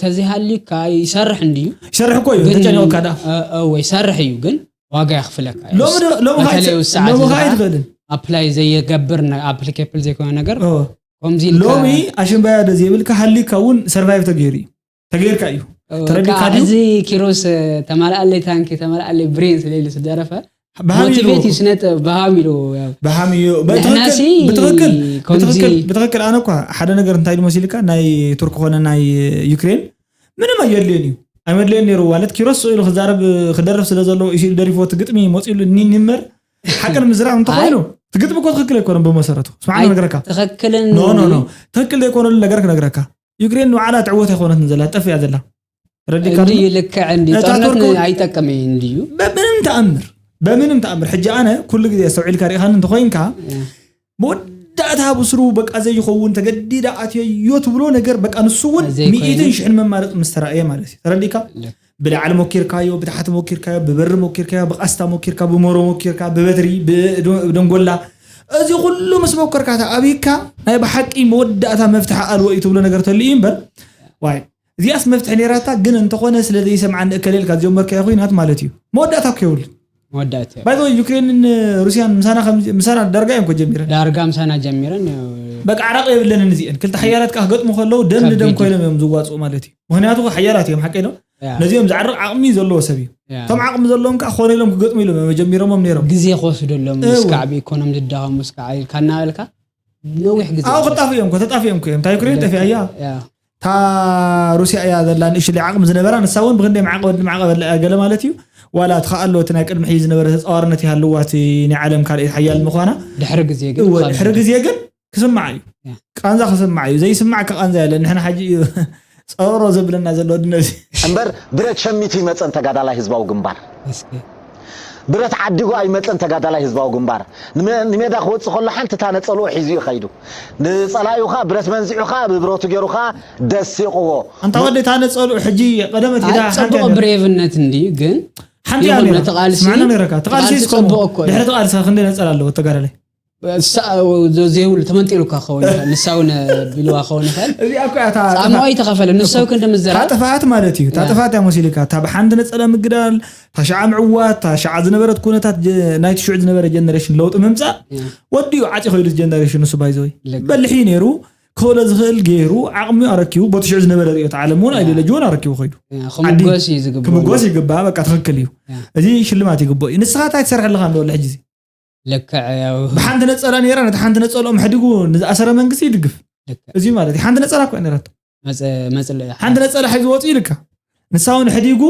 ተዚሃልዩካ ይሰርሕ እንድዩ ይሰርሕ እኮ እዩ ተጨኒቑካ ዳ ወይ ይሰርሕ እዩ ግን ዋጋ የኽፍለካ ሎሚ ኸዓ ኣይትኽእልን ኣፕላይ ዘይገብር ኣፕሊኬብል ዘይኮነ ነገር ከምዚ ሎሚ ኣሽንባያ ዶ ዘይብልካ ሃሊካ እውን ሰርቫይቭ ተገይሩ እዩ ተገይርካ እዩ ተረዲካ ድዩ እዚ ኪሮስ ተማልኣለይ ታንኪ ተማልኣለይ ብሬን ስለ ኢሉ ዝደረፈ ሞቲቬት እዩ ስነጥበብ በሃም ኢሉ በሃም እዩ ብትክክል ኣነ እኳ ሓደ ነገር እንታይ ኢሉ መሲልካ ናይ ቱርክ ኮነ ናይ ዩክሬን ምንም ኣየድልዮን እዩ ኣይመድልዮን ነይሩ ማለት ኪሮስ ኢሉ ክዛረብ ክደርፍ ስለ ዘለዎ ኢሉ ደሪፍዎ እቲ ግጥሚ መፂሉ እኒኒ እምበር ሓቂ ንምዝራብ እንተኮይኑ እቲ ግጥሚ እኮ ትክክል ኣይኮነን ብመሰረቱ ስማዕ ነገረካ ትክክልን ትክክል ዘይኮነሉ ነገር ክነግረካ ዩክሬን ንባዕላ ትዕወት ኣይኮነትን ዘላ ትጠፍእ እያ ዘላ ተረዲካ እንድዩ ልክዕ እንድዩ ጦርነት ኣይጠቅም እዩ እንድዩ በምንም ተኣምር በምንም ተኣምር ሕጂ ኣነ ኩሉ ግዜ ኣስተውዒልካ ሪኢኻኒ እንተኮይንካ መወዳእታ ብስሩ በቃ ዘይኸውን ተገዲዳ ኣትየዮ ትብሎ ነገር በቃ ንሱ እውን ሚኢትን ሽሕን መማረፂ ምስ ተራእየ ማለት እዩ ተረዲካ ብላዕሊ ሞኪርካዮ ብታሕቲ ሞኪርካዮ ብበሪ ሞኪርካዮ ብቃስታ ሞኪርካ ብሞሮ ሞኪርካ ብበትሪ ብደንጎላ እዚ ኩሉ ምስ ሞከርካ ተኣቢካ ናይ ብሓቂ መወዳእታ መፍትሒ ኣልዎ እዩ ትብሎ ነገር ተልዩ እምበር ዋይ እዚኣስ መፍትሒ ነይራታ ግን እንተኾነ ስለ ዘይሰምዓኒ እከለ ኢልካ ዝጀመርካዮ ኮይናት ማለት እዩ መወዳእታ እኮ የብሉን መወዳእታ ባይ ዩክሬንን ሩስያን ምሳና ከምዚ- ምሳና ዳርጋ እዮም ኮ ጀሚረን ዳርጋ ምሳና ጀሚረን ያው በቃ ዓራቕ የብለንን እዚአን ክልተ ሓያላት ከዓ ክገጥሙ ከለዉ ደም ንደም ከቢድ። ኮይኖም እዮም ዝዋፅኡ ማለት እዩ ምክንያቱ ሓያላት እዮም ሓቀ ኢሎም ያ ነዚኦም ዝዓርቕ ዓቕሚ ዘለዎ ሰብ እዩ ያ እቶም ዓቕሚ ዘለዎም ከዓ ኮነ ኢሎም ክገጥሙ ኢሎም እዮም ጀሚሮሞም ነይሮም ግዜ ክወስደሎም እወ። እስካዕ ብኢኮኖሚ ዝዳኸሙ እስካዕ ኢልካ እናበልካ ነዊሕ ግዜ ኣብኡ ክጣፍኡ እዮም እኮ ተጣፊኦም እኮ እዮም እታ ዩክሬን ጠፊኣ እያ ያ እታ ሩስያ እያ ዘላ ንእሽለይ ዓቕሚ ዝነበራ ንሳ እውን ብክንደይ ማዕቀብ ማዕቀብ ኣላ እያ ገለ ማለት እዩ ዋላ እቲ ከኣ ኣሎ እቲ ናይ ቅድሚ ሕጂ ዝነበረ ተፃዋርነት ይሃልዋ እቲ ናይ ዓለም ካልኣይቲ ሓያል ምዃና ድሕሪ ግዜ ግን እወ ድሕሪ ግዜ ግን ክስማዕ እዩ ቃንዛ ክስማዕ እዩ ዘይስማዕ ከቃንዛ የለ ንሕና ሓጂ እዩ ፀሮ ዘብለና ዘሎ ድነዚ እምበር ብረት ሸሚቱ ይመፀን ተጋዳላይ ህዝባዊ ግንባር ብረት ዓዲጉ ኣይመፀን ተጋዳላይ ህዝባዊ ግንባር ንሜዳ ክወፅእ ከሎ ሓንቲ እታ ነፀልኡ ሒዙ እዩ ከይዱ ንፀላዩ ከዓ ብረት መንዚዑ ከዓ ብብረቱ ገይሩ ከዓ ደሲቕዎ ኣንታ ወደ እታ ነፀልኡ ሕጂ ቀደመት ሄዳ ፅቡቕ ብሬቭነት እንድዩ ግን ሓንቲ እያ ነቲ ቃልሲ ስማዕና ነረካ እቲ ቃልሲ ቃልሲ እስከሞ ጽቡቕ እኮ እዩ። ድሕሪ እቲ ቃልሲ ክንደይ ነፀላ ኣለዎ ተጋዳላይ ዘይብሉ ተመንጢሉካ ክኸውን ይኽእል፣ ንሳ እውን ቢልዋ ክኸውን ይኽእል። እዚኣ እኮ እያ እታ ፃማዊ ተኸፈለ ንሰው ክንዲ ምዘራብ ታጥፋት ማለት እዩ። ታጥፋት እያ መሲልካ እታ ብሓንቲ ነፀላ ምግዳል፣ እታ ሸዓ ምዕዋት፣ እታ ሸዓ ዝነበረት ኩነታት ናይቲ ሽዑ ዝነበረ ጀነሬሽን ለውጢ ምምፃእ ወዲኡ ዓፂ ከይዱ ጀነሬሽን ንሱ ባይዘወይ በልሒ ነይሩ። ክኽእሎ ዝኽእል ገይሩ ዓቕሚ ኣረኪቡ ቦቲ ሽዑ ዝነበረ ሪኦት ዓለም እውን ኣይዲዮሎጂ እውን ኣረኪቡ ከይዱ። ክምጎስ እዩ ዝግብኦ። ክምጎስ ይግባእ። በቃ ትኽክል እዩ። እዚ ሽልማት ይግብኦ እዩ። ንስኻ እንታይ ትሰርሐ ኣለኻ እንዶ ሕጂ እዚ ልክዕ ያው ብሓንቲ ነፀላ ነይራ ነቲ ሓንቲ ነፀልኦም ሕዲጉ ንዝኣሰረ መንግስቲ ይድግፍ። ልክዕ እዚ ማለት እዩ። ሓንቲ ነፀላ እኮ ነይራቶ። መፅ- መፅለኢ ሓንቲ ነፀላ ሒዙ ወፂኡ ኢልካ ንሳ እውን ሕዲጉ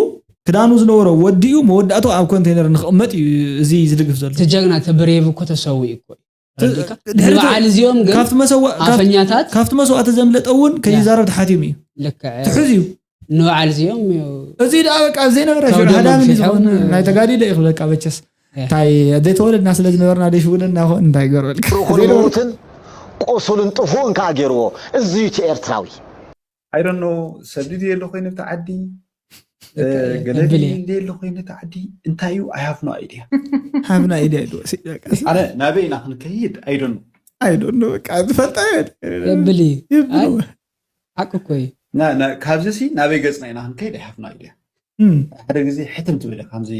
ክዳኑ ዝነበሮ ወዲኡ መወዳእቱ ኣብ ኮንቴነር ንክቕመጥ እዩ እዚ ዝድግፍ ዘሎ። እቲ ጀግና እቲ ብሬቭ እኮ ተሰዊኡ እኮ እዩ። ተረዲእካ? ድሕሪ ንበዓል እዚኦም ግን ካብቲ መሰዋ- ካብ- ኣፈኛታት ካብቲ መስዋእቲ ዘምለጠ እውን ከይዛረብ ተሓቲሙ እዩ። ልክዕ ትሑዝ እዩ። ንበዓል እዚኦም እዚ ደኣ በቃ ዘይነበረ ሽዑ ከብዶም ሃዳሚ ኣንፊሖም፣ ዝኾነ ናይ ተጋዲለ እዩ ክብለካ በቸስ እንታይ ዘይተወለድና ስለ ዝነበርና ደይ ሽውደና ይኾን እንታይ ገርበልካ ርኹን ምዉትን ቁሱልን ጥፉእን ከዓ ገይርዎ። እዚ እዩ እቲ ኤርትራዊ። I don't know ሰብ ድዩ ኣሎ ኮይኑ እቲ ዓዲ እ፣ ገለ እብል ድዩ እየ። እንደ ኣሎ ኮይኑ እቲ ዓዲ እንታይ እዩ? I have no idea። ሃብና ኢድያ ኢሉ ወሲ ኣነ ናበይ ኢና ክንከይድ? I don't know። ኣይዶኖ በቃ ዝፈልጣ የብል እዩ። ይብሉ ኣይ፣ ሓቂ እኮ እዩ። ና- ና- ካብዚ ሲ ናበይ ገፅና ኢና ክንከይድ? I have no idea። እም። ሓደ ግዜ ሕትም ትብል እያ፣ ከምዚ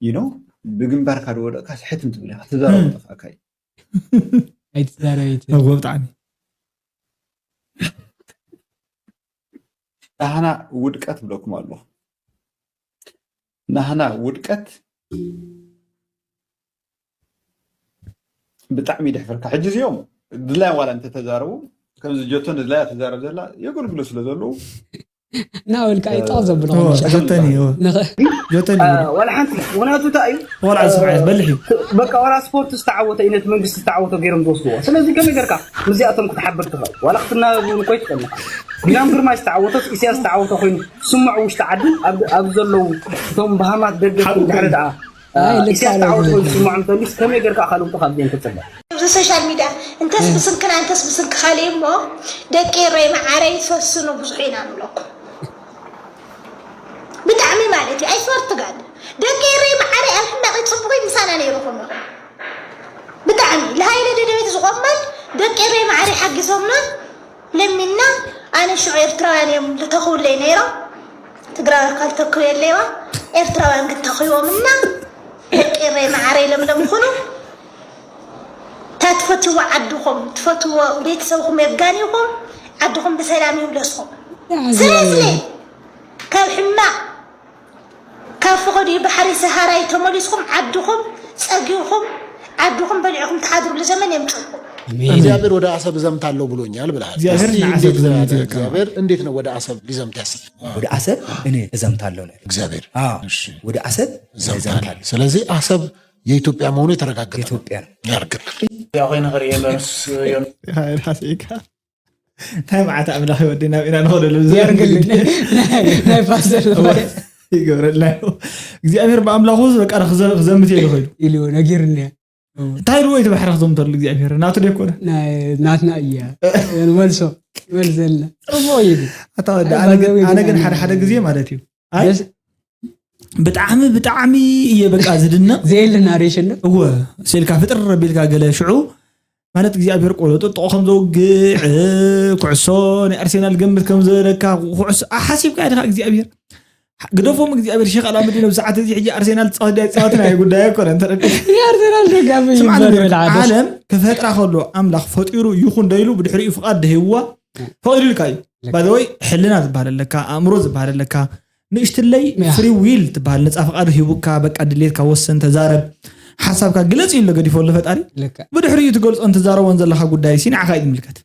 you know ብግንባርካ ዝወደቕካ ሕትም ትብል እያ፣ ክትዛረብ እም። ጠፋእካ እዩ። ኣይትዛረብ ኣይትብል። እዎ ብጣዕሚ ናህና ውድቀት ብለኩም ኣለኹ። ናህና ውድቀት ብጣዕሚ ይድሕፍርካ። ሕጂ እዚኦም ድላዮም ዋላ እንተተዛረቡ፣ ከምዚ ጆቶ ንድላያ ተዛረብ ዘላ የገልግሉ ስለ ዘለዉ እና ወልካ ይጣቕ ዘብሎ እዎ፣ ጆተኒ እዎ። ጆተኒ እዎ። ወላ ሓንቲ ምክንያቱ እንታይ እዩ? ቆልዓ ዝስምዐ በልሕ እዩ። በቃ ዋላ ስፖርት ዝተዓወተ እዩ ነቲ መንግስቲ ዝተዓወቶ ገይሮም ዝወስድዎ። ስለዚ ከመይ ጌርካ ምስዚኣቶም ክትሓብር ትኽእል? ዋላ ክትናበብ እውን እኮ ይትኽእል ኢኻ። ቢንያም ግርማይ ዝተዓወቶስ ኢሳያስ ዝተዓወቶ ኮይኑ ዝስምዑ ውሽጢ ዓዲ ኣብ- ኣብ ዘለዉ እቶም በሃማት ደገፍቲ ሓቁ ድሕሪ ኮይኑ። ደኣ ኣይ፣ ልክ ኢሳያስ ኣለ። ዝተዓወቶ ኮይኑ ዝስምዖም እንተልዩስ ከመይ ጌርካ ካብ ለውጢ ካብዚኦም ትፅበ? ኣብዚ ሶሻል ሚድያ እንተስ ብስንክና እንተስ ብስንክኻ ኢለ እሞ ደቂ ኤረይ መዓረይ ፈስኑ ብዙሕ ኢና ንብለኩም። ብጣዕሚ ማለት እዩ። I swear to God ደቂ ኤረይ መዓረይ ኣብ ሕማቕ ፅቡቕ ምሳና ነይርኹም ኢኹም። ብጣዕሚ ለሃይለ ደደቤት ዝቖመን ደቂ ኤረይ መዓረይ ሓጊዞምና ለሚንና። ኣነ ሽዑ ኤርትራውያን እዮም ልተኽውለይ ነይሮም። ትግራይ ካልተክው የለይዋ ኤርትራውያን ግን ተኽዎም እና ደቂ ኤረይ መዓረይ ለምለም ኩኑ። እታ ትፈትዎ ዓድኹም ትፈትዎ ቤተሰብኹም የጋኒኹም። ዓድኹም ብሰላም ይምለስኹም። ስለዚ ካብ ሕማቕ ካብ ፈቐዲ ባሕሪ ሰሃራይ ተመሊስኹም ዓድኹም ጸጊኹም ዓድኹም በሊዕኹም ትሓድሩሉ ዘመን የምጽእኩም። ኣሜን። እግዚአብሔር ወደ አሰብ እዘምታለሁ ብሎኛል ብለሃል። እግዚአብሔር እስቲ ንዓሰብ እንዴት ነው ዘምት ያለ ይበቃ። እግዚአብሔር እንዴት ነው ወደ አሰብ ሊዘምት ያሰብ? ወደ አሰብ እኔ እዘምታለሁ ነው ያለው። እግዚአብሔር አዎ፣ እሺ። ወደ አሰብ እኔ ዘምታለሁ። እዘምታለሁ። ስለዚህ አሰብ የኢትዮጵያ መሆኑ የተረጋገጠ ነው። ኢትዮጵያ ነው። ያርግልን። ያው ኮይነ ክርእየ መርስ ራሴካ እንታይ መዓት ኣምላኽ ወዲ ናብ ኢና ንኸደሉ የርግልን። ናይ ፓስተር ዝኮነ ይገብረልና እዩ። እግዚኣብሔር ብኣምላኹ በቃ ክዘ- ክዘምት እየ ዝኸይዱ ኢሉ ነጊርኒ። እንታይ ኢልዎ እቲ ባሕሪ ክዘምተሉ እግዚኣብሔር ናቱ ደይኮነ ናይ ናትና እያ። መልሶ መልሰልና። ጽቡቕ እዩ። ኣታ ወዲ ኣይ፣ ኣነ ግን- ባገበይ ኣነ ግን ግን ኣነ- ሓደ ሓደ ግዜ ማለት እዩ ኣይ ደስ- ብጣዕሚ ብጣዕሚ እየ በቃ ዝድነቕ ዘየለ ናሬሽን ዶ? እወ ስልካ ፍጥር ረቢልካ ገለ ሽዑ ማለት እግዚኣብሔር ቆሎ ጥጥቆ ከም ዘውግዕ ኩዕሶ ናይ ኣርሴናል ገምት ከም ዝበለካ ኩዕሶ ሓሲብካ ኢኻ እግዚኣብሔር ግደፎም እግዚኣብሔር ሸይኽ ኣላሙዲን ኣብ ሰዓት እዚ ሕጂ ኣርሴናል ትፃወት ድያ ኣይፃወትን ኣየ ጉዳይ ኣይኮነን ተረዲእካ የኣርሰናል ደጋፊ ስምዓኒ ይበል በል፣ ሓደሽ። ዓለም ክፈጥራ ከሎ ኣምላኽ ፈጢሩ ይኹን ዶ ኢሉ ብድሕሪኡ ፍቓድ ደሂብዋ ፈቒዱልካ እዩ ባይዘወይ ሕልና ዝበሃል ኣለካ ኣእምሮ ዝበሃል ኣለካ ንእሽትለይ ያ። ፍሪ ዊል ትበሃል ነፃ ፍቓድ ሂቡካ በቃ ድሌትካ ወስን ተዛረብ ሓሳብካ ግለፅ እዩ ኣሎ ገዲፎ ኣሎ ፈጣሪ ልክዕ። ብድሕሪኡ ትገልፆን ትዛረቦን ዘለካ ጉዳይ ሲ ንዓኻ እዩ ዝምልከት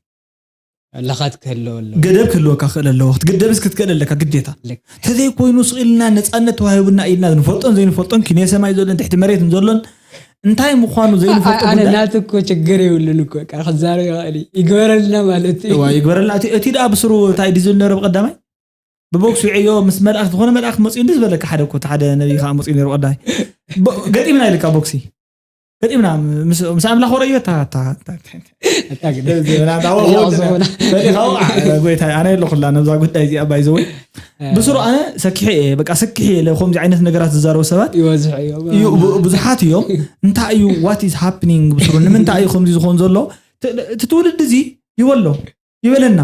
ለኻት ክህልዎ ኣሎ። ገደብ ክህልወካ ክእል ኣለዎ ክትግደብስ ክትክእል ኣለካ ግዴታ ልክ። ተዘይኮይኑ ስቕ ኢልና ነፃነት ተዋሂቡና ኢልና ንፈልጦን ዘይንፈልጦን ኪነ ሰማይ ዘሎን ትሕቲ መሬትን ዘሎን እንታይ ምዃኑ ዘይንፈልጦ ኣነ ጉዳይ ናት እኮ ችግር የብሉን እኮ በቃ ክዛረብ ይኽእል እዩ። ይግበረልና ማለት እዩ። እዋ ይግበረልና እቲ እቲ ደኣ ብስሩ እንታይ ድዩ ዝብል ነረ ብቀዳማይ ብቦክስ ውዕዮ ምስ መልኣክ ዝኾነ መልኣክ መፅኡ እንዲ ዝበለካ ሓደ እኮ እቲ ሓደ ነብይ ከዓ መፅኡ ነሩ ቀዳማይ ቦ- ገጢምና ኢልካ ቦክሲ ገጢምና ምስ ኣምላኽ ወረ እዩ። እታ ጎይታ ኣነ ኣለኹላ ነዛ ጉዳይ እዚኣ ባይዘወይ ብስሩ ኣነ ሰኪሐ እየ በቃ ሰኪሐ እየ ከምዚ ዓይነት ነገራት ዝዛረቡ ሰባት ብዙሓት እዮም። እንታይ እዩ what is happening ብስሩ ንምንታይ እዩ ከምዚ ዝኾን ዘሎ? እቲ ትውልዲ እዚ ይበሎ ይበለና።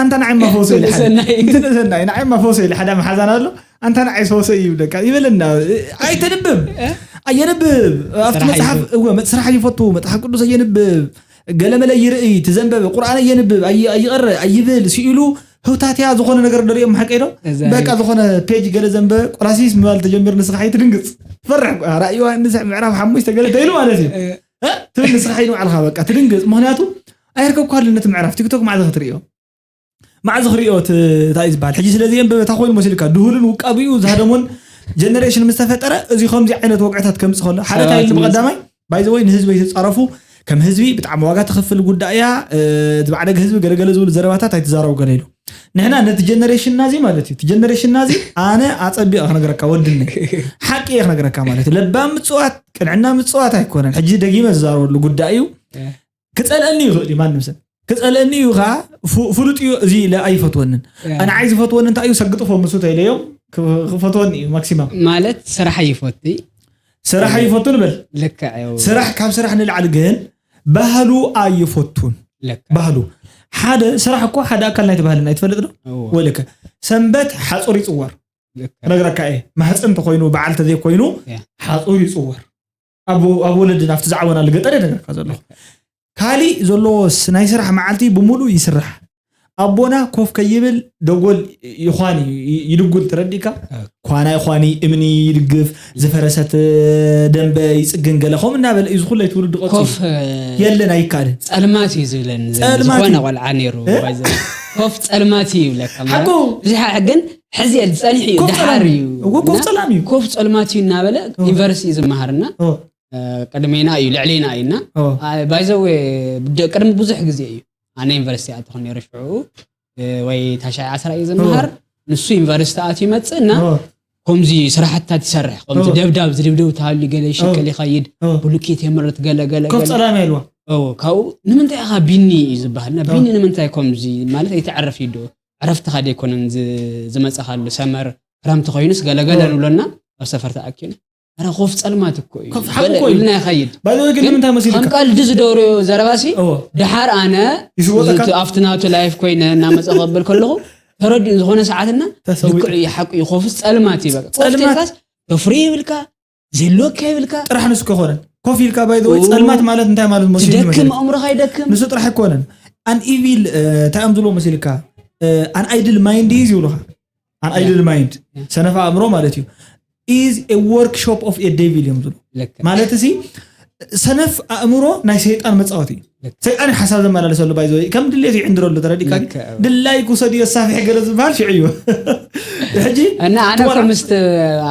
ኣንታ ንዓይ ማፈውሰ ኢለ ሓደ ንሰናይ ንዓይ ማፈውሰ ኢለ ሓደ መሓዛና ኣሎ። ኣንታ ንዓይ ፈውሰ እዩ ይብለካ ይበለና። ኣይተንብብ ኣየንብብ ኣብቲ መፅሓፍ እወ ስራሕ ይፈቱ መፅሓፍ ቅዱስ ኣየንብብ ገለመለ ይርኢ ትዘንበበ ቁርኣን ኣየንብብ ኣይቐረ ኣይብል ስኢሉ ህውታትያ ዝኾነ ነገር ደሪኦም ሓቀይ ዶ በቃ ዝኾነ ፔጅ ገለ ዘንበ ቆላሲስ ምባል ተጀሚሩ ንስኻ ትድንግፅ ፈርሕ ራእይ ዮሃንስ ምዕራፍ ሓሙሽተ ገለ ተይሉ ማለት እዩ ትብል ንስኻ ሓይኑ ዓልኻ በቃ ትድንግፅ ምክንያቱ ኣይርከብኳሉ ነቲ ምዕራፍ ቲክቶክ ማዕዘ ክትርእዮ ማዕዘ ክርእዮ እንታይ ዝበሃል ሕጂ ስለዚ የንበበ እንታይ ኮይኑ መሲልካ ድሁልን ውቃቢኡ ዝሃደሙን ጀነሬሽን ምስ ተፈጠረ እዚ ከምዚ ዓይነት ወግዕታት ከምፅእ ከሎ ሓደ እንታይ ኢሉ ብቐዳማይ ባይዘወይ ንህዝቢ ኣይትፃረፉ ከም ህዝቢ ብጣዕሚ ዋጋ ትኽፍል ጉዳይ እያ ዝማዕደገ ህዝቢ ገለገለ ዝብሉ ዘረባታት ኣይትዛረቡ ገለ ኢሉ ንሕና ነቲ ጀነሬሽንና እዚ ማለት እዩ እቲ ጀነሬሽንና እዚ ኣነ ኣፀቢቐ ክነግረካ ወድኒ ሓቂ እየ ክነግረካ ማለት እዩ ለባም ምፅዋት ቅንዕና ምፅዋት ኣይኮነን ሕጂ ደጊመ ዝዛረበሉ ጉዳይ እዩ ክፀልአኒ ይኽእል እዩ ማንም ሰብ ክፀልአኒ እዩ ከዓ ፍሉጥ እዩ እዚ ኢለ ኣይፈትወንን ንዓይ ዝፈትወኒ እንታይ እዩ ሰግጥፎ ምስ ተይለዮም ክፈትወኒ እዩ ማክሲማም ማለት ስራሕ ይፈቱ ስራሕ ይፈቱ ንበል ልክዕ እዩ ስራሕ ካብ ስራሕ ንላዕሊ ግን ባህሉ ኣይፈቱን ልክዕ ባህሉ ሓደ ስራሕ እኮ ሓደ ኣካል ናይቲ ባህልና ይትፈልጥ ዶ እዎ። ወልከ ሰንበት ሓፁር ይፅወር ልክዕ ክነግረካ እየ ማህፀን እንተኮይኑ በዓል ተዘይኮይኑ ያ። ሓፁር ይፅወር ኣብ ኣብ ወለድና ኣብቲ ዝዓበናሉ ገጠር እየ ነገርካ ዘለኹ ካሊእ ዘለዎስ ናይ ስራሕ መዓልቲ ብምሉእ ይስራሕ ኣቦና ኮፍ ከይብል ደጎል ይኳን እዩ ይ- ይድጉል ተረዲእካ ኳና ይኳኒ እምኒ ይድግፍ ዝፈረሰት ደንበ ይፅግን ገለ ከምኡ እናበለ እዩ ዝኩለይ ትውልዲ ቀፂሉ ኮፍ የለን ኣይካልን ጸልማት እዩ ዝብለኒ ጸልማት ዝኾነ እዩ። ቆልዓ ነይሩ እ? ባይዘ- ኮፍ ጸልማት እዩ ይብለካ ማለት ሓቁ። ብዙሕ ግን ሕዚ እየ ዝጸኒሕ እዩ ኮፍ ደሓር ጸላም እዩ እዩ። እዎ፣ ኮፍ እና ጸላም እዩ። ኮፍ ጸልማት እዩ እናበለ ኦ። ዩኒቨርሲቲ እዩ ዝመሃርና ኦ፣ እ፣ ቅድሜና እዩ ልዕሌና እዩና ኦ። ባይዘዌ ቅድሚ ብዙሕ ግዜ እዩ ኣነ ዩኒቨርሲቲ ኣተኹ ነይሩ ሽዑ እ፣ ወይ ታሻይ ዓስራ እዩ ዝመሃር ንሱ ዩኒቨርሲቲ ኣትዩ ይመፅእ እና ኦ፣ ከምዚ ስራሕትታት ይሰርሕ ከምዚ ኦ። ደብዳብ ዝድብደብ ተሃልዩ ገለ ይሽቅል ኦ። ይኸይድ ኦ። ብሉኬት የምርት ገለ ገለ ኮፍ ገለ ጸላም ያልዋ ኦ፣ ካብኡ ንምንታይ ኢኻ ቢኒ እዩ ዝበሃል እና ኦ። ቢኒ ንምንታይ ከምዚ ማለት ኣይተዕርፍ ይዶ ዕረፍትኻ ደይኮነን ዝ- ዝመፀኻሉ ሰመር ክረምቲ ኮይኑስ ገለገለ ኦ። ንብሎና ኣብ ሰፈር ተኣኪብና ኧረ ኮፍ ጸልማት እኮ እዩ ኮፍ ሓቁ ገለ እኮ እዩ። ኢልና ይኸይድ ባይዘወይ ግን ግን ንምንታይ ከም መሲልካ ቀልዲ ዝደርዮ ዘረባሲ እዎ ድሓር ኣነ ይስወጠካ? እቲ ኣብቲ ናቱ ላይፍ ኮይነ እናመፀ ከብል ከለኹ ተረዲኡ ዝኾነ ሰዓትና ተሰዊጠ። ልክዕ እዩ ሓቁ እዩ ኮፍስ ጸልማት እዩ በቃ ኮፍ ጸልማት። ተልካስ ተፍሪ ይብልካ ዘሎካ ይብልካ ጥራሕ ንሱ ከይኮነን ኮፍ ኢልካ ባይዘወይ ኦ። ጸልማት ማለት እንታይ ማለት መሲሉ ትደክም ይመስለካ? ኣእምሮኻ ይደክም ንሱ ጥራሕ ኣይኮነን ኣን ኢቪል እንታይ እዮም ዝብሎ መሲልካ ኣን ኣይድል ማይንድ እዩ ዝብሉካ ኣን ኣይድል ማይንድ ሰነፍ ኣእምሮ ማለት እዩ is a workshop of a devil እዮም ዝብሉ ልክ ማለት እዚ ሰነፍ ኣእምሮ ናይ ሰይጣን መፃወቲ እዩ ልክ ሰይጣን እዩ ሓሳብ ዘመላለሰሉ ባይዘ ከም ድሌት ይዕንድረሉ ተረዲካ ልክ ድላይ ክውሰድ እዩ ሳፊሕ ገለ ዝበሃል ሽዑ እዩ ሕጂ እና ኣነ ትወራ- እኮ ምስቲ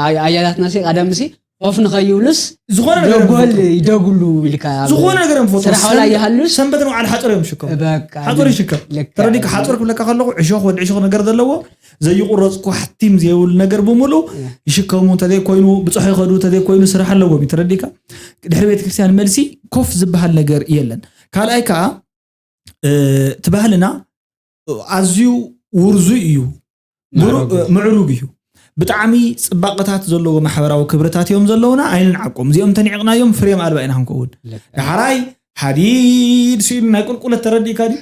ኣይ- ኣያታትና ሲ ቀደም ሲ ኮፍ ንኸይብሉስ ዝኾነ ነገር ደጎል እዮም ይደጉሉ ኢልካ ኣብ ዝኾነ ነገር እዮም ዝፈጥሩ። ስራሕ ዋላ ሰንበት- ይሃሉስ ሰንበት ንባዕሉ ሓፁር እዮም ዝሽከሙ በቃ ሓፁር ይሽከም ልክ ተረዲካ ሓፁር ክብለካ ከለኹ ዕሾኽ ወዲ ዕሾኽ ነገር ዘለዎ ዘይቁረፅ ኳሕቲም ዘይብሉ ነገር ብምሉ ይሽከሙ እንተዘይኮይኑ ብፅሖ ይኸዱ እንተዘይኮይኑ ስራሕ ኣለዎም እዩ ተረዲካ ድሕሪ ቤተክርስትያን መልሲ ኮፍ ዝበሃል ነገር የለን ካልኣይ ከዓ እቲ ባህልና ኣዝዩ ውርዙይ እዩ ምዕሩግ እዩ ብጣዕሚ ፅባቕታት ዘለዎ ማሕበራዊ ክብርታት እዮም ዘለውና ኣይንንዓቆም እዚኦም ተኒዕቕናዮም ፍሬም ኣልባ ኢና ክንከውን ዳሕራይ ሓዲድ ስኢሉ ናይ ቁልቁለት ተረዲእካ ድዩ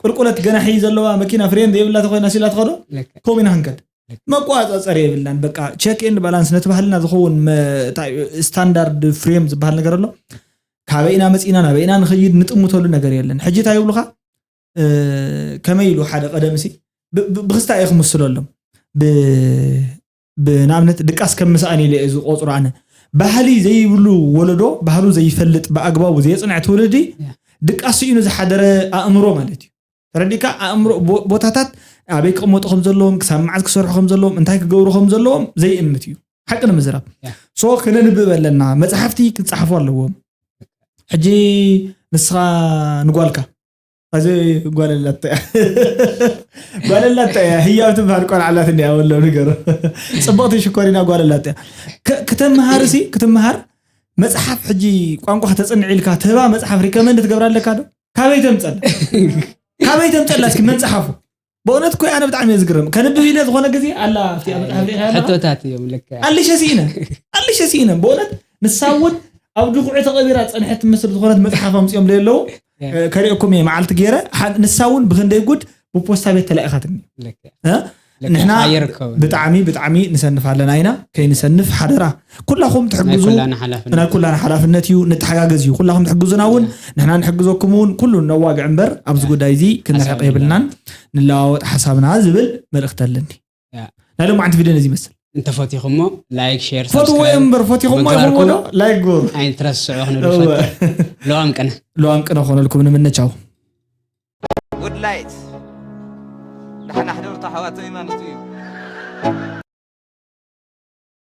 ቁልቁለት ገናሒ ዘለዋ መኪና ፍሬን ዘይብላ ተኮይና ሲላ ትኸዶ ከምኡ ኢና ክንከድ መቆፃፀሪ የብልናን በቃ ቸክ ኤንድ ባላንስ ነቲ ባህልና ዝኸውን ስታንዳርድ ፍሬም ዝበሃል ነገር ኣሎ ካበይ ኢና መፂና ናበይ ኢና ንኸይድ ንጥምተሉ ነገር የለን ሕጂ እንታይ ይብሉካ ከመይ ኢሉ ሓደ ቀደም ሲ ብክስታ እየ ክምስለሎም ንኣብነት ድቃስ ከም ምስኣን ኢለ እየ ዝቆፅሮ ኣነ ባህሊ ዘይብሉ ወለዶ ባህሉ ዘይፈልጥ ብኣግባቡ ዘየፅንዐ ትውልዲ ድቃስ ስኢኑ ዝሓደረ ኣእምሮ ማለት እዩ ተረዲካ ኣእምሮ ቦታታት ኣበይ ክቕመጡ ከም ዘለዎም ክሳብ መዓዝ ክሰርሑ ከም ዘለዎም እንታይ ክገብሩ ከም ዘለዎም ዘይእምት እዩ ሓቂ ንምዝራብ ሶ ክነንብብ ኣለና መፅሓፍቲ ክፀሓፉ ኣለዎም ሕጂ ንስኻ ንጓልካ ኣዚ ጓል ኣላታ እያ ጓል ኣላታ እያ ህያብ ትበሃል ቆልዓ ኣላት እንዲያ ወሎ ንገሩ ፅብቕቲ ሽኮሪና ጓል ኣላታ እያ ከተምሃር ሲ ክትምሃር መጽሓፍ ሕጂ ቋንቋ ከተጽንዕ ኢልካ ትህባ መጽሓፍ ሪከመንድ ትገብራ ኣለካ ዶ? ካበይ ተምጸላ? ካበይ ተምጸላ እስኪ መጽሓፉ? ብእውነት እኮ ኣነ ብጣዕሚ እየ ዝግረም። ከንብብ ኢለ ዝኾነ ግዜ ኣላ ኣብቲ ኣብ መጽሓፍ ሪኢኻ ኣለኻ? ሕቶታት እዮም ልክዕ። ኣልሸ ስኢነ ኣልሸ ስኢነ ብእውነት ንሳ እውን ኣብ ድኹዒ ተቐቢራ ጸንሐት ትመስል ዝኾነት መጽሓፍ ኣምፅኦም ለየለዉ ከሪእኩም እየ መዓልቲ ገይረ። ንሳ እውን ብክንደይ ጉድ ብፖስታ ቤት ተላኢኻትኒ። ንሕና ብጣዕሚ ብጣዕሚ ንሰንፍ ኣለና ኢና። ከይንሰንፍ ሓደራ ኩላኹም ትሕግዙ። ናይ ኩላና ሓላፍነት እዩ። ንተሓጋገዝ እዩ። ኩላኹም ትሕግዙና እውን ንሕና ንሕግዘኩም እውን ኩሉ ነዋግዕ እምበር ኣብዚ ጉዳይ እዚ ክንርሕቕ የብልናን። ንለዋወጥ ሓሳብና ዝብል መልእኽቲ ኣለኒ። ናይ ሎማዓንቲ ቪድዮ ነዚ ይመስል። እንተፈቲኹሞ ላይክ ሼር ፈትዎ እምበር ፈቲኹሞ ይኹሞ ዶ ላይክ ግበሩ። ኣይንትረስዖ ክንብል ለዋም ቅነ ለዋም ቅነ ክኾነልኩም ንምነ። ቻው። ጉድ ላይት ደሓና ሕደሩ ኣሕዋተይ ማለት እዩ።